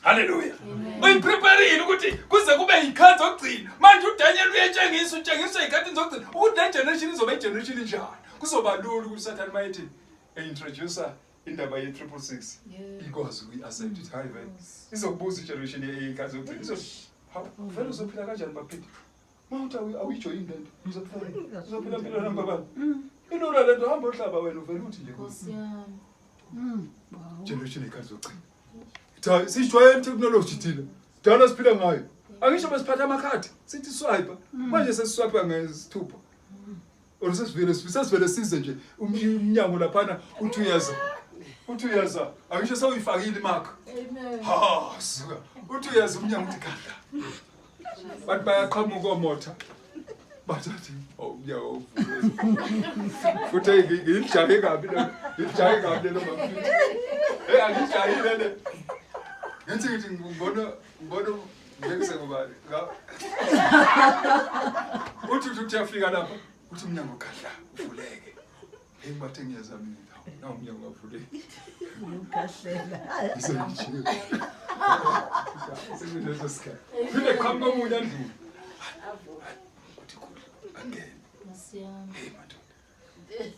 Haleluya. Uyipreparile ukuthi kuze kube yikhathi zokugcina. Manje uDaniel uyetshengisa, utshengiswa ey'khathini zokugcina ukuthi le generation izoba igeneration injani. Kuzoba lula ukuthi uSathane mayethi e-introducer indaba ye-666 ikwazi ukuyi-accept, ithi hayi vele. Izokubuza igeneration yey'khathi zokugcina, izothi hawu vele uzophila kanjani baphinde ma uthi awuyijoyini le nto? Uzophila, uzophila mpilo namba bani? Ilula le nto, hamba ohlaba wena, uvele uthi nje Nkosi yami. Generation ey'khathi zokugcina. Cha, sijwayele technology thina. Dala siphila ngayo. Angisho besiphatha amakhadi, sithi swipe. Manje sesiswipe ngesithupha. Or sesivele size nje umnyango laphana, uthi uyeza. Uthi uyeza. Angisho sewuyifakile imark. Amen. Ha, suka. Uthi uyeza umnyango uthi gadla. Bathi bayaqhamuka omotha. Bathathi, oh, umnyango uvule. Futhi hey, ngilijahe kabi lo. Ngilijahe kabi lelo baba. Hey, angijahile le. Ngithi ngibona ngeke ngubani. Uthi uyafika lapha, uthi umnyango gadla uvuleke. Hey, bathe ngiyeza mina. Na umnyango wavuleke. Ukahlela. Ngisengijike. Sekuleso sikhathi. Phinde qhamuka omunye andlule. Uthi khulu angene. Nkosi yami. Hey madoda.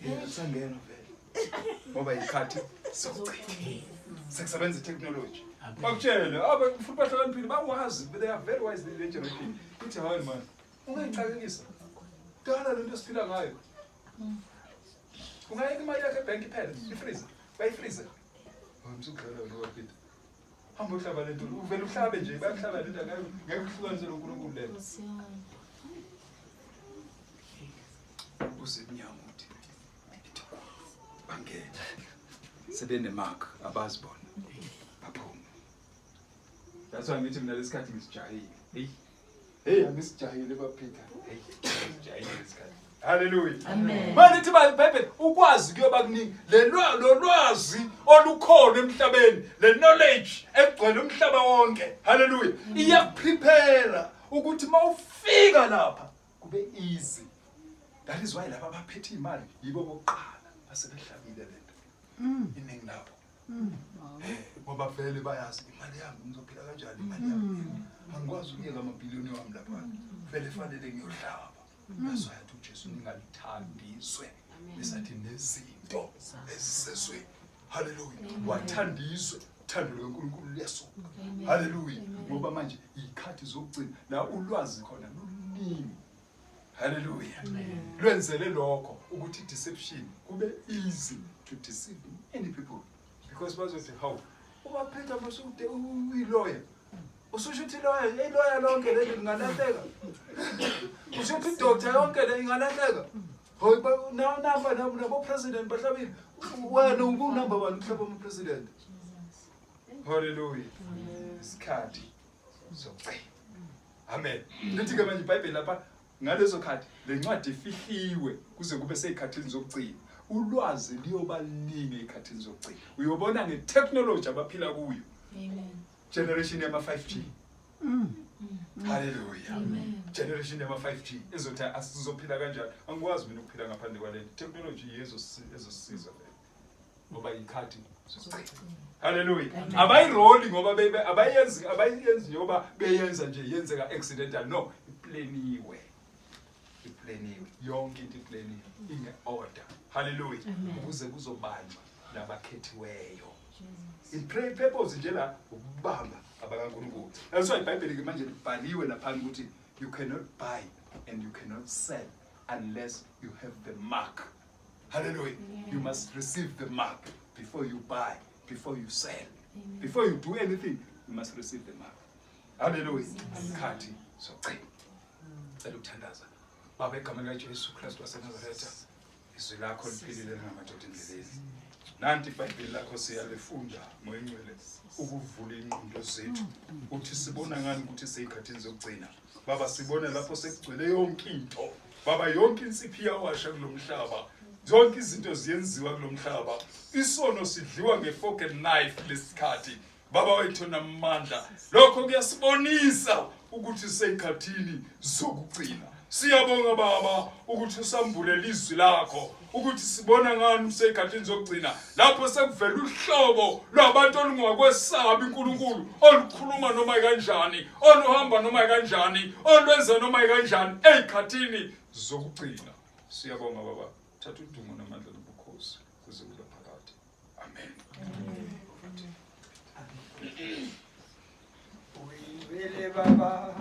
Yena usangena vele. Ngoba yikhathi zokugcina. Sekusebenza i-technology. Bakutshele, aba futhi bahlakaniphile, bawazi, they are very wise, le generation. Ithi hayi man, ungayixakekisa. Dala lento esiphila ngayo. Ungayeka imali yakho ebhenki iphele, ifreeze. Bayifreeze. Hayi, msukudlala wena waPeter. Hamba uhlaba lento, uvele uhlabe nje, bayakuhlaba lento, ngeke uhlukanise noNkulunkulu lento. Nkosi yami. Usemnyango uthi ithi bangena sebenemark abazibona baphume. That's why ngithi mina lesikhathi ngisijahile. Hey, hey, angisijahile baPeter. Hey, ngisijahile lesikhathi. Haleluya. Amen. Manje ithi iBhayibheli, ukwazi kuyoba kuningi. Le lwazi olukhona emhlabeni, le knowledge egcwele umhlaba wonke, haleluya, iyakuprepare ukuthi mawufika lapha kube easy. That is why laba abaphethe imali yibo bokuqala asebehlabile lento, iningi labo. Ngoba vele bayazi, imali yami ngizophila kanjani, imali yami angikwazi ukuyeka amabhiliyoni wami lapha, vele fanele ngiyohlaba. That's why athi uJesu, ningalithandi izwe esathi nezinto ezisezweni. Haleluya. Wathanda izwe, uthando lukaNkulunkulu luyasuka. Haleluya. Ngoba manje iy'khathi zokugcina la ulwazi khona luningi. Haleluya. Lwenzele lokho ukuthi deception kube easy to deceive many people, because bazothi hawu, ubaphetha masude uyiloya, ususho ukuthi iloya lonke leli lingalahleka, usho ukuthi idoctor yonke le ingalahleka. Hayi, namba nabo-president bahlabile, wena ubunamba bani ukuhlaba ama-president? Haleluya. Isikhathi sokugcina. Amen. Lithi ke manje iBhayibheli lapha ngalezo khathi le ncwadi ifihliwe kuze kube seyikhathini zokugcina. Ulwazi liyoba liningi ey'khathini zokugcina. Uyobona nge-technology abaphila kuyo. Amen. Generation yama 5G. Hallelujah. Generation yama 5G ezothi asizophila kanjani? Angikwazi mina ukuphila ngaphandle kwale technology ezosisiza vele. Ngoba ikhathi zokugcina. Hallelujah. Abayiroli ngoba bebe abayenzi abayenzi njengoba beyenza nje yenzeka accidental. No, iplaniwe. Iplaniwe. Yonke into iplaniwe inge order. Hallelujah. Ukuze kuzobanjwa labakhethiweyo. I-pray purpose nje la ukubamba abakaNkulunkulu. That's why iBhayibheli ke manje libhaliwe lapha ukuthi you cannot buy and you cannot sell unless you have the mark. Hallelujah. You must receive the mark before you buy, before you sell. Before you do anything, you must receive the mark. Hallelujah. Khathi sogcina. Cela ukuthandaza. Baba egameni likaJesu Kristu waseNazaretha. Izwi lakho liphilile lingamadoda endleleni. Nanti iBhayibheli lakho siyalifunda Moya Ngcwele ukuvula ingqondo zethu. Uthi sibona ngani ukuthi seyikhathini zokugcina. Baba sibone lapho sekugcwele yonke into. Baba yonke insiphi iyawasha kulomhlaba. Zonke izinto ziyenziwa kulomhlaba. Isono sidliwa ngefork and knife lesikhathi. Baba wethu namandla. Lokho kuyasibonisa ukuthi seyikhathini zokugcina. Siyabonga baba ukuthi usambulele izwi lakho ukuthi sibona ngani useyikhathini zokugcina lapho sekuvela uhlobo lwabantu olungakwesabi uNkulunkulu olukhuluma noma kanjani oluhamba noma kanjani olwenza noma kanjani eyikhathini zokugcina. Siyabonga baba, thatha udumo namandla nobukhosi kuze kube phakade. Amen. Uyibele baba.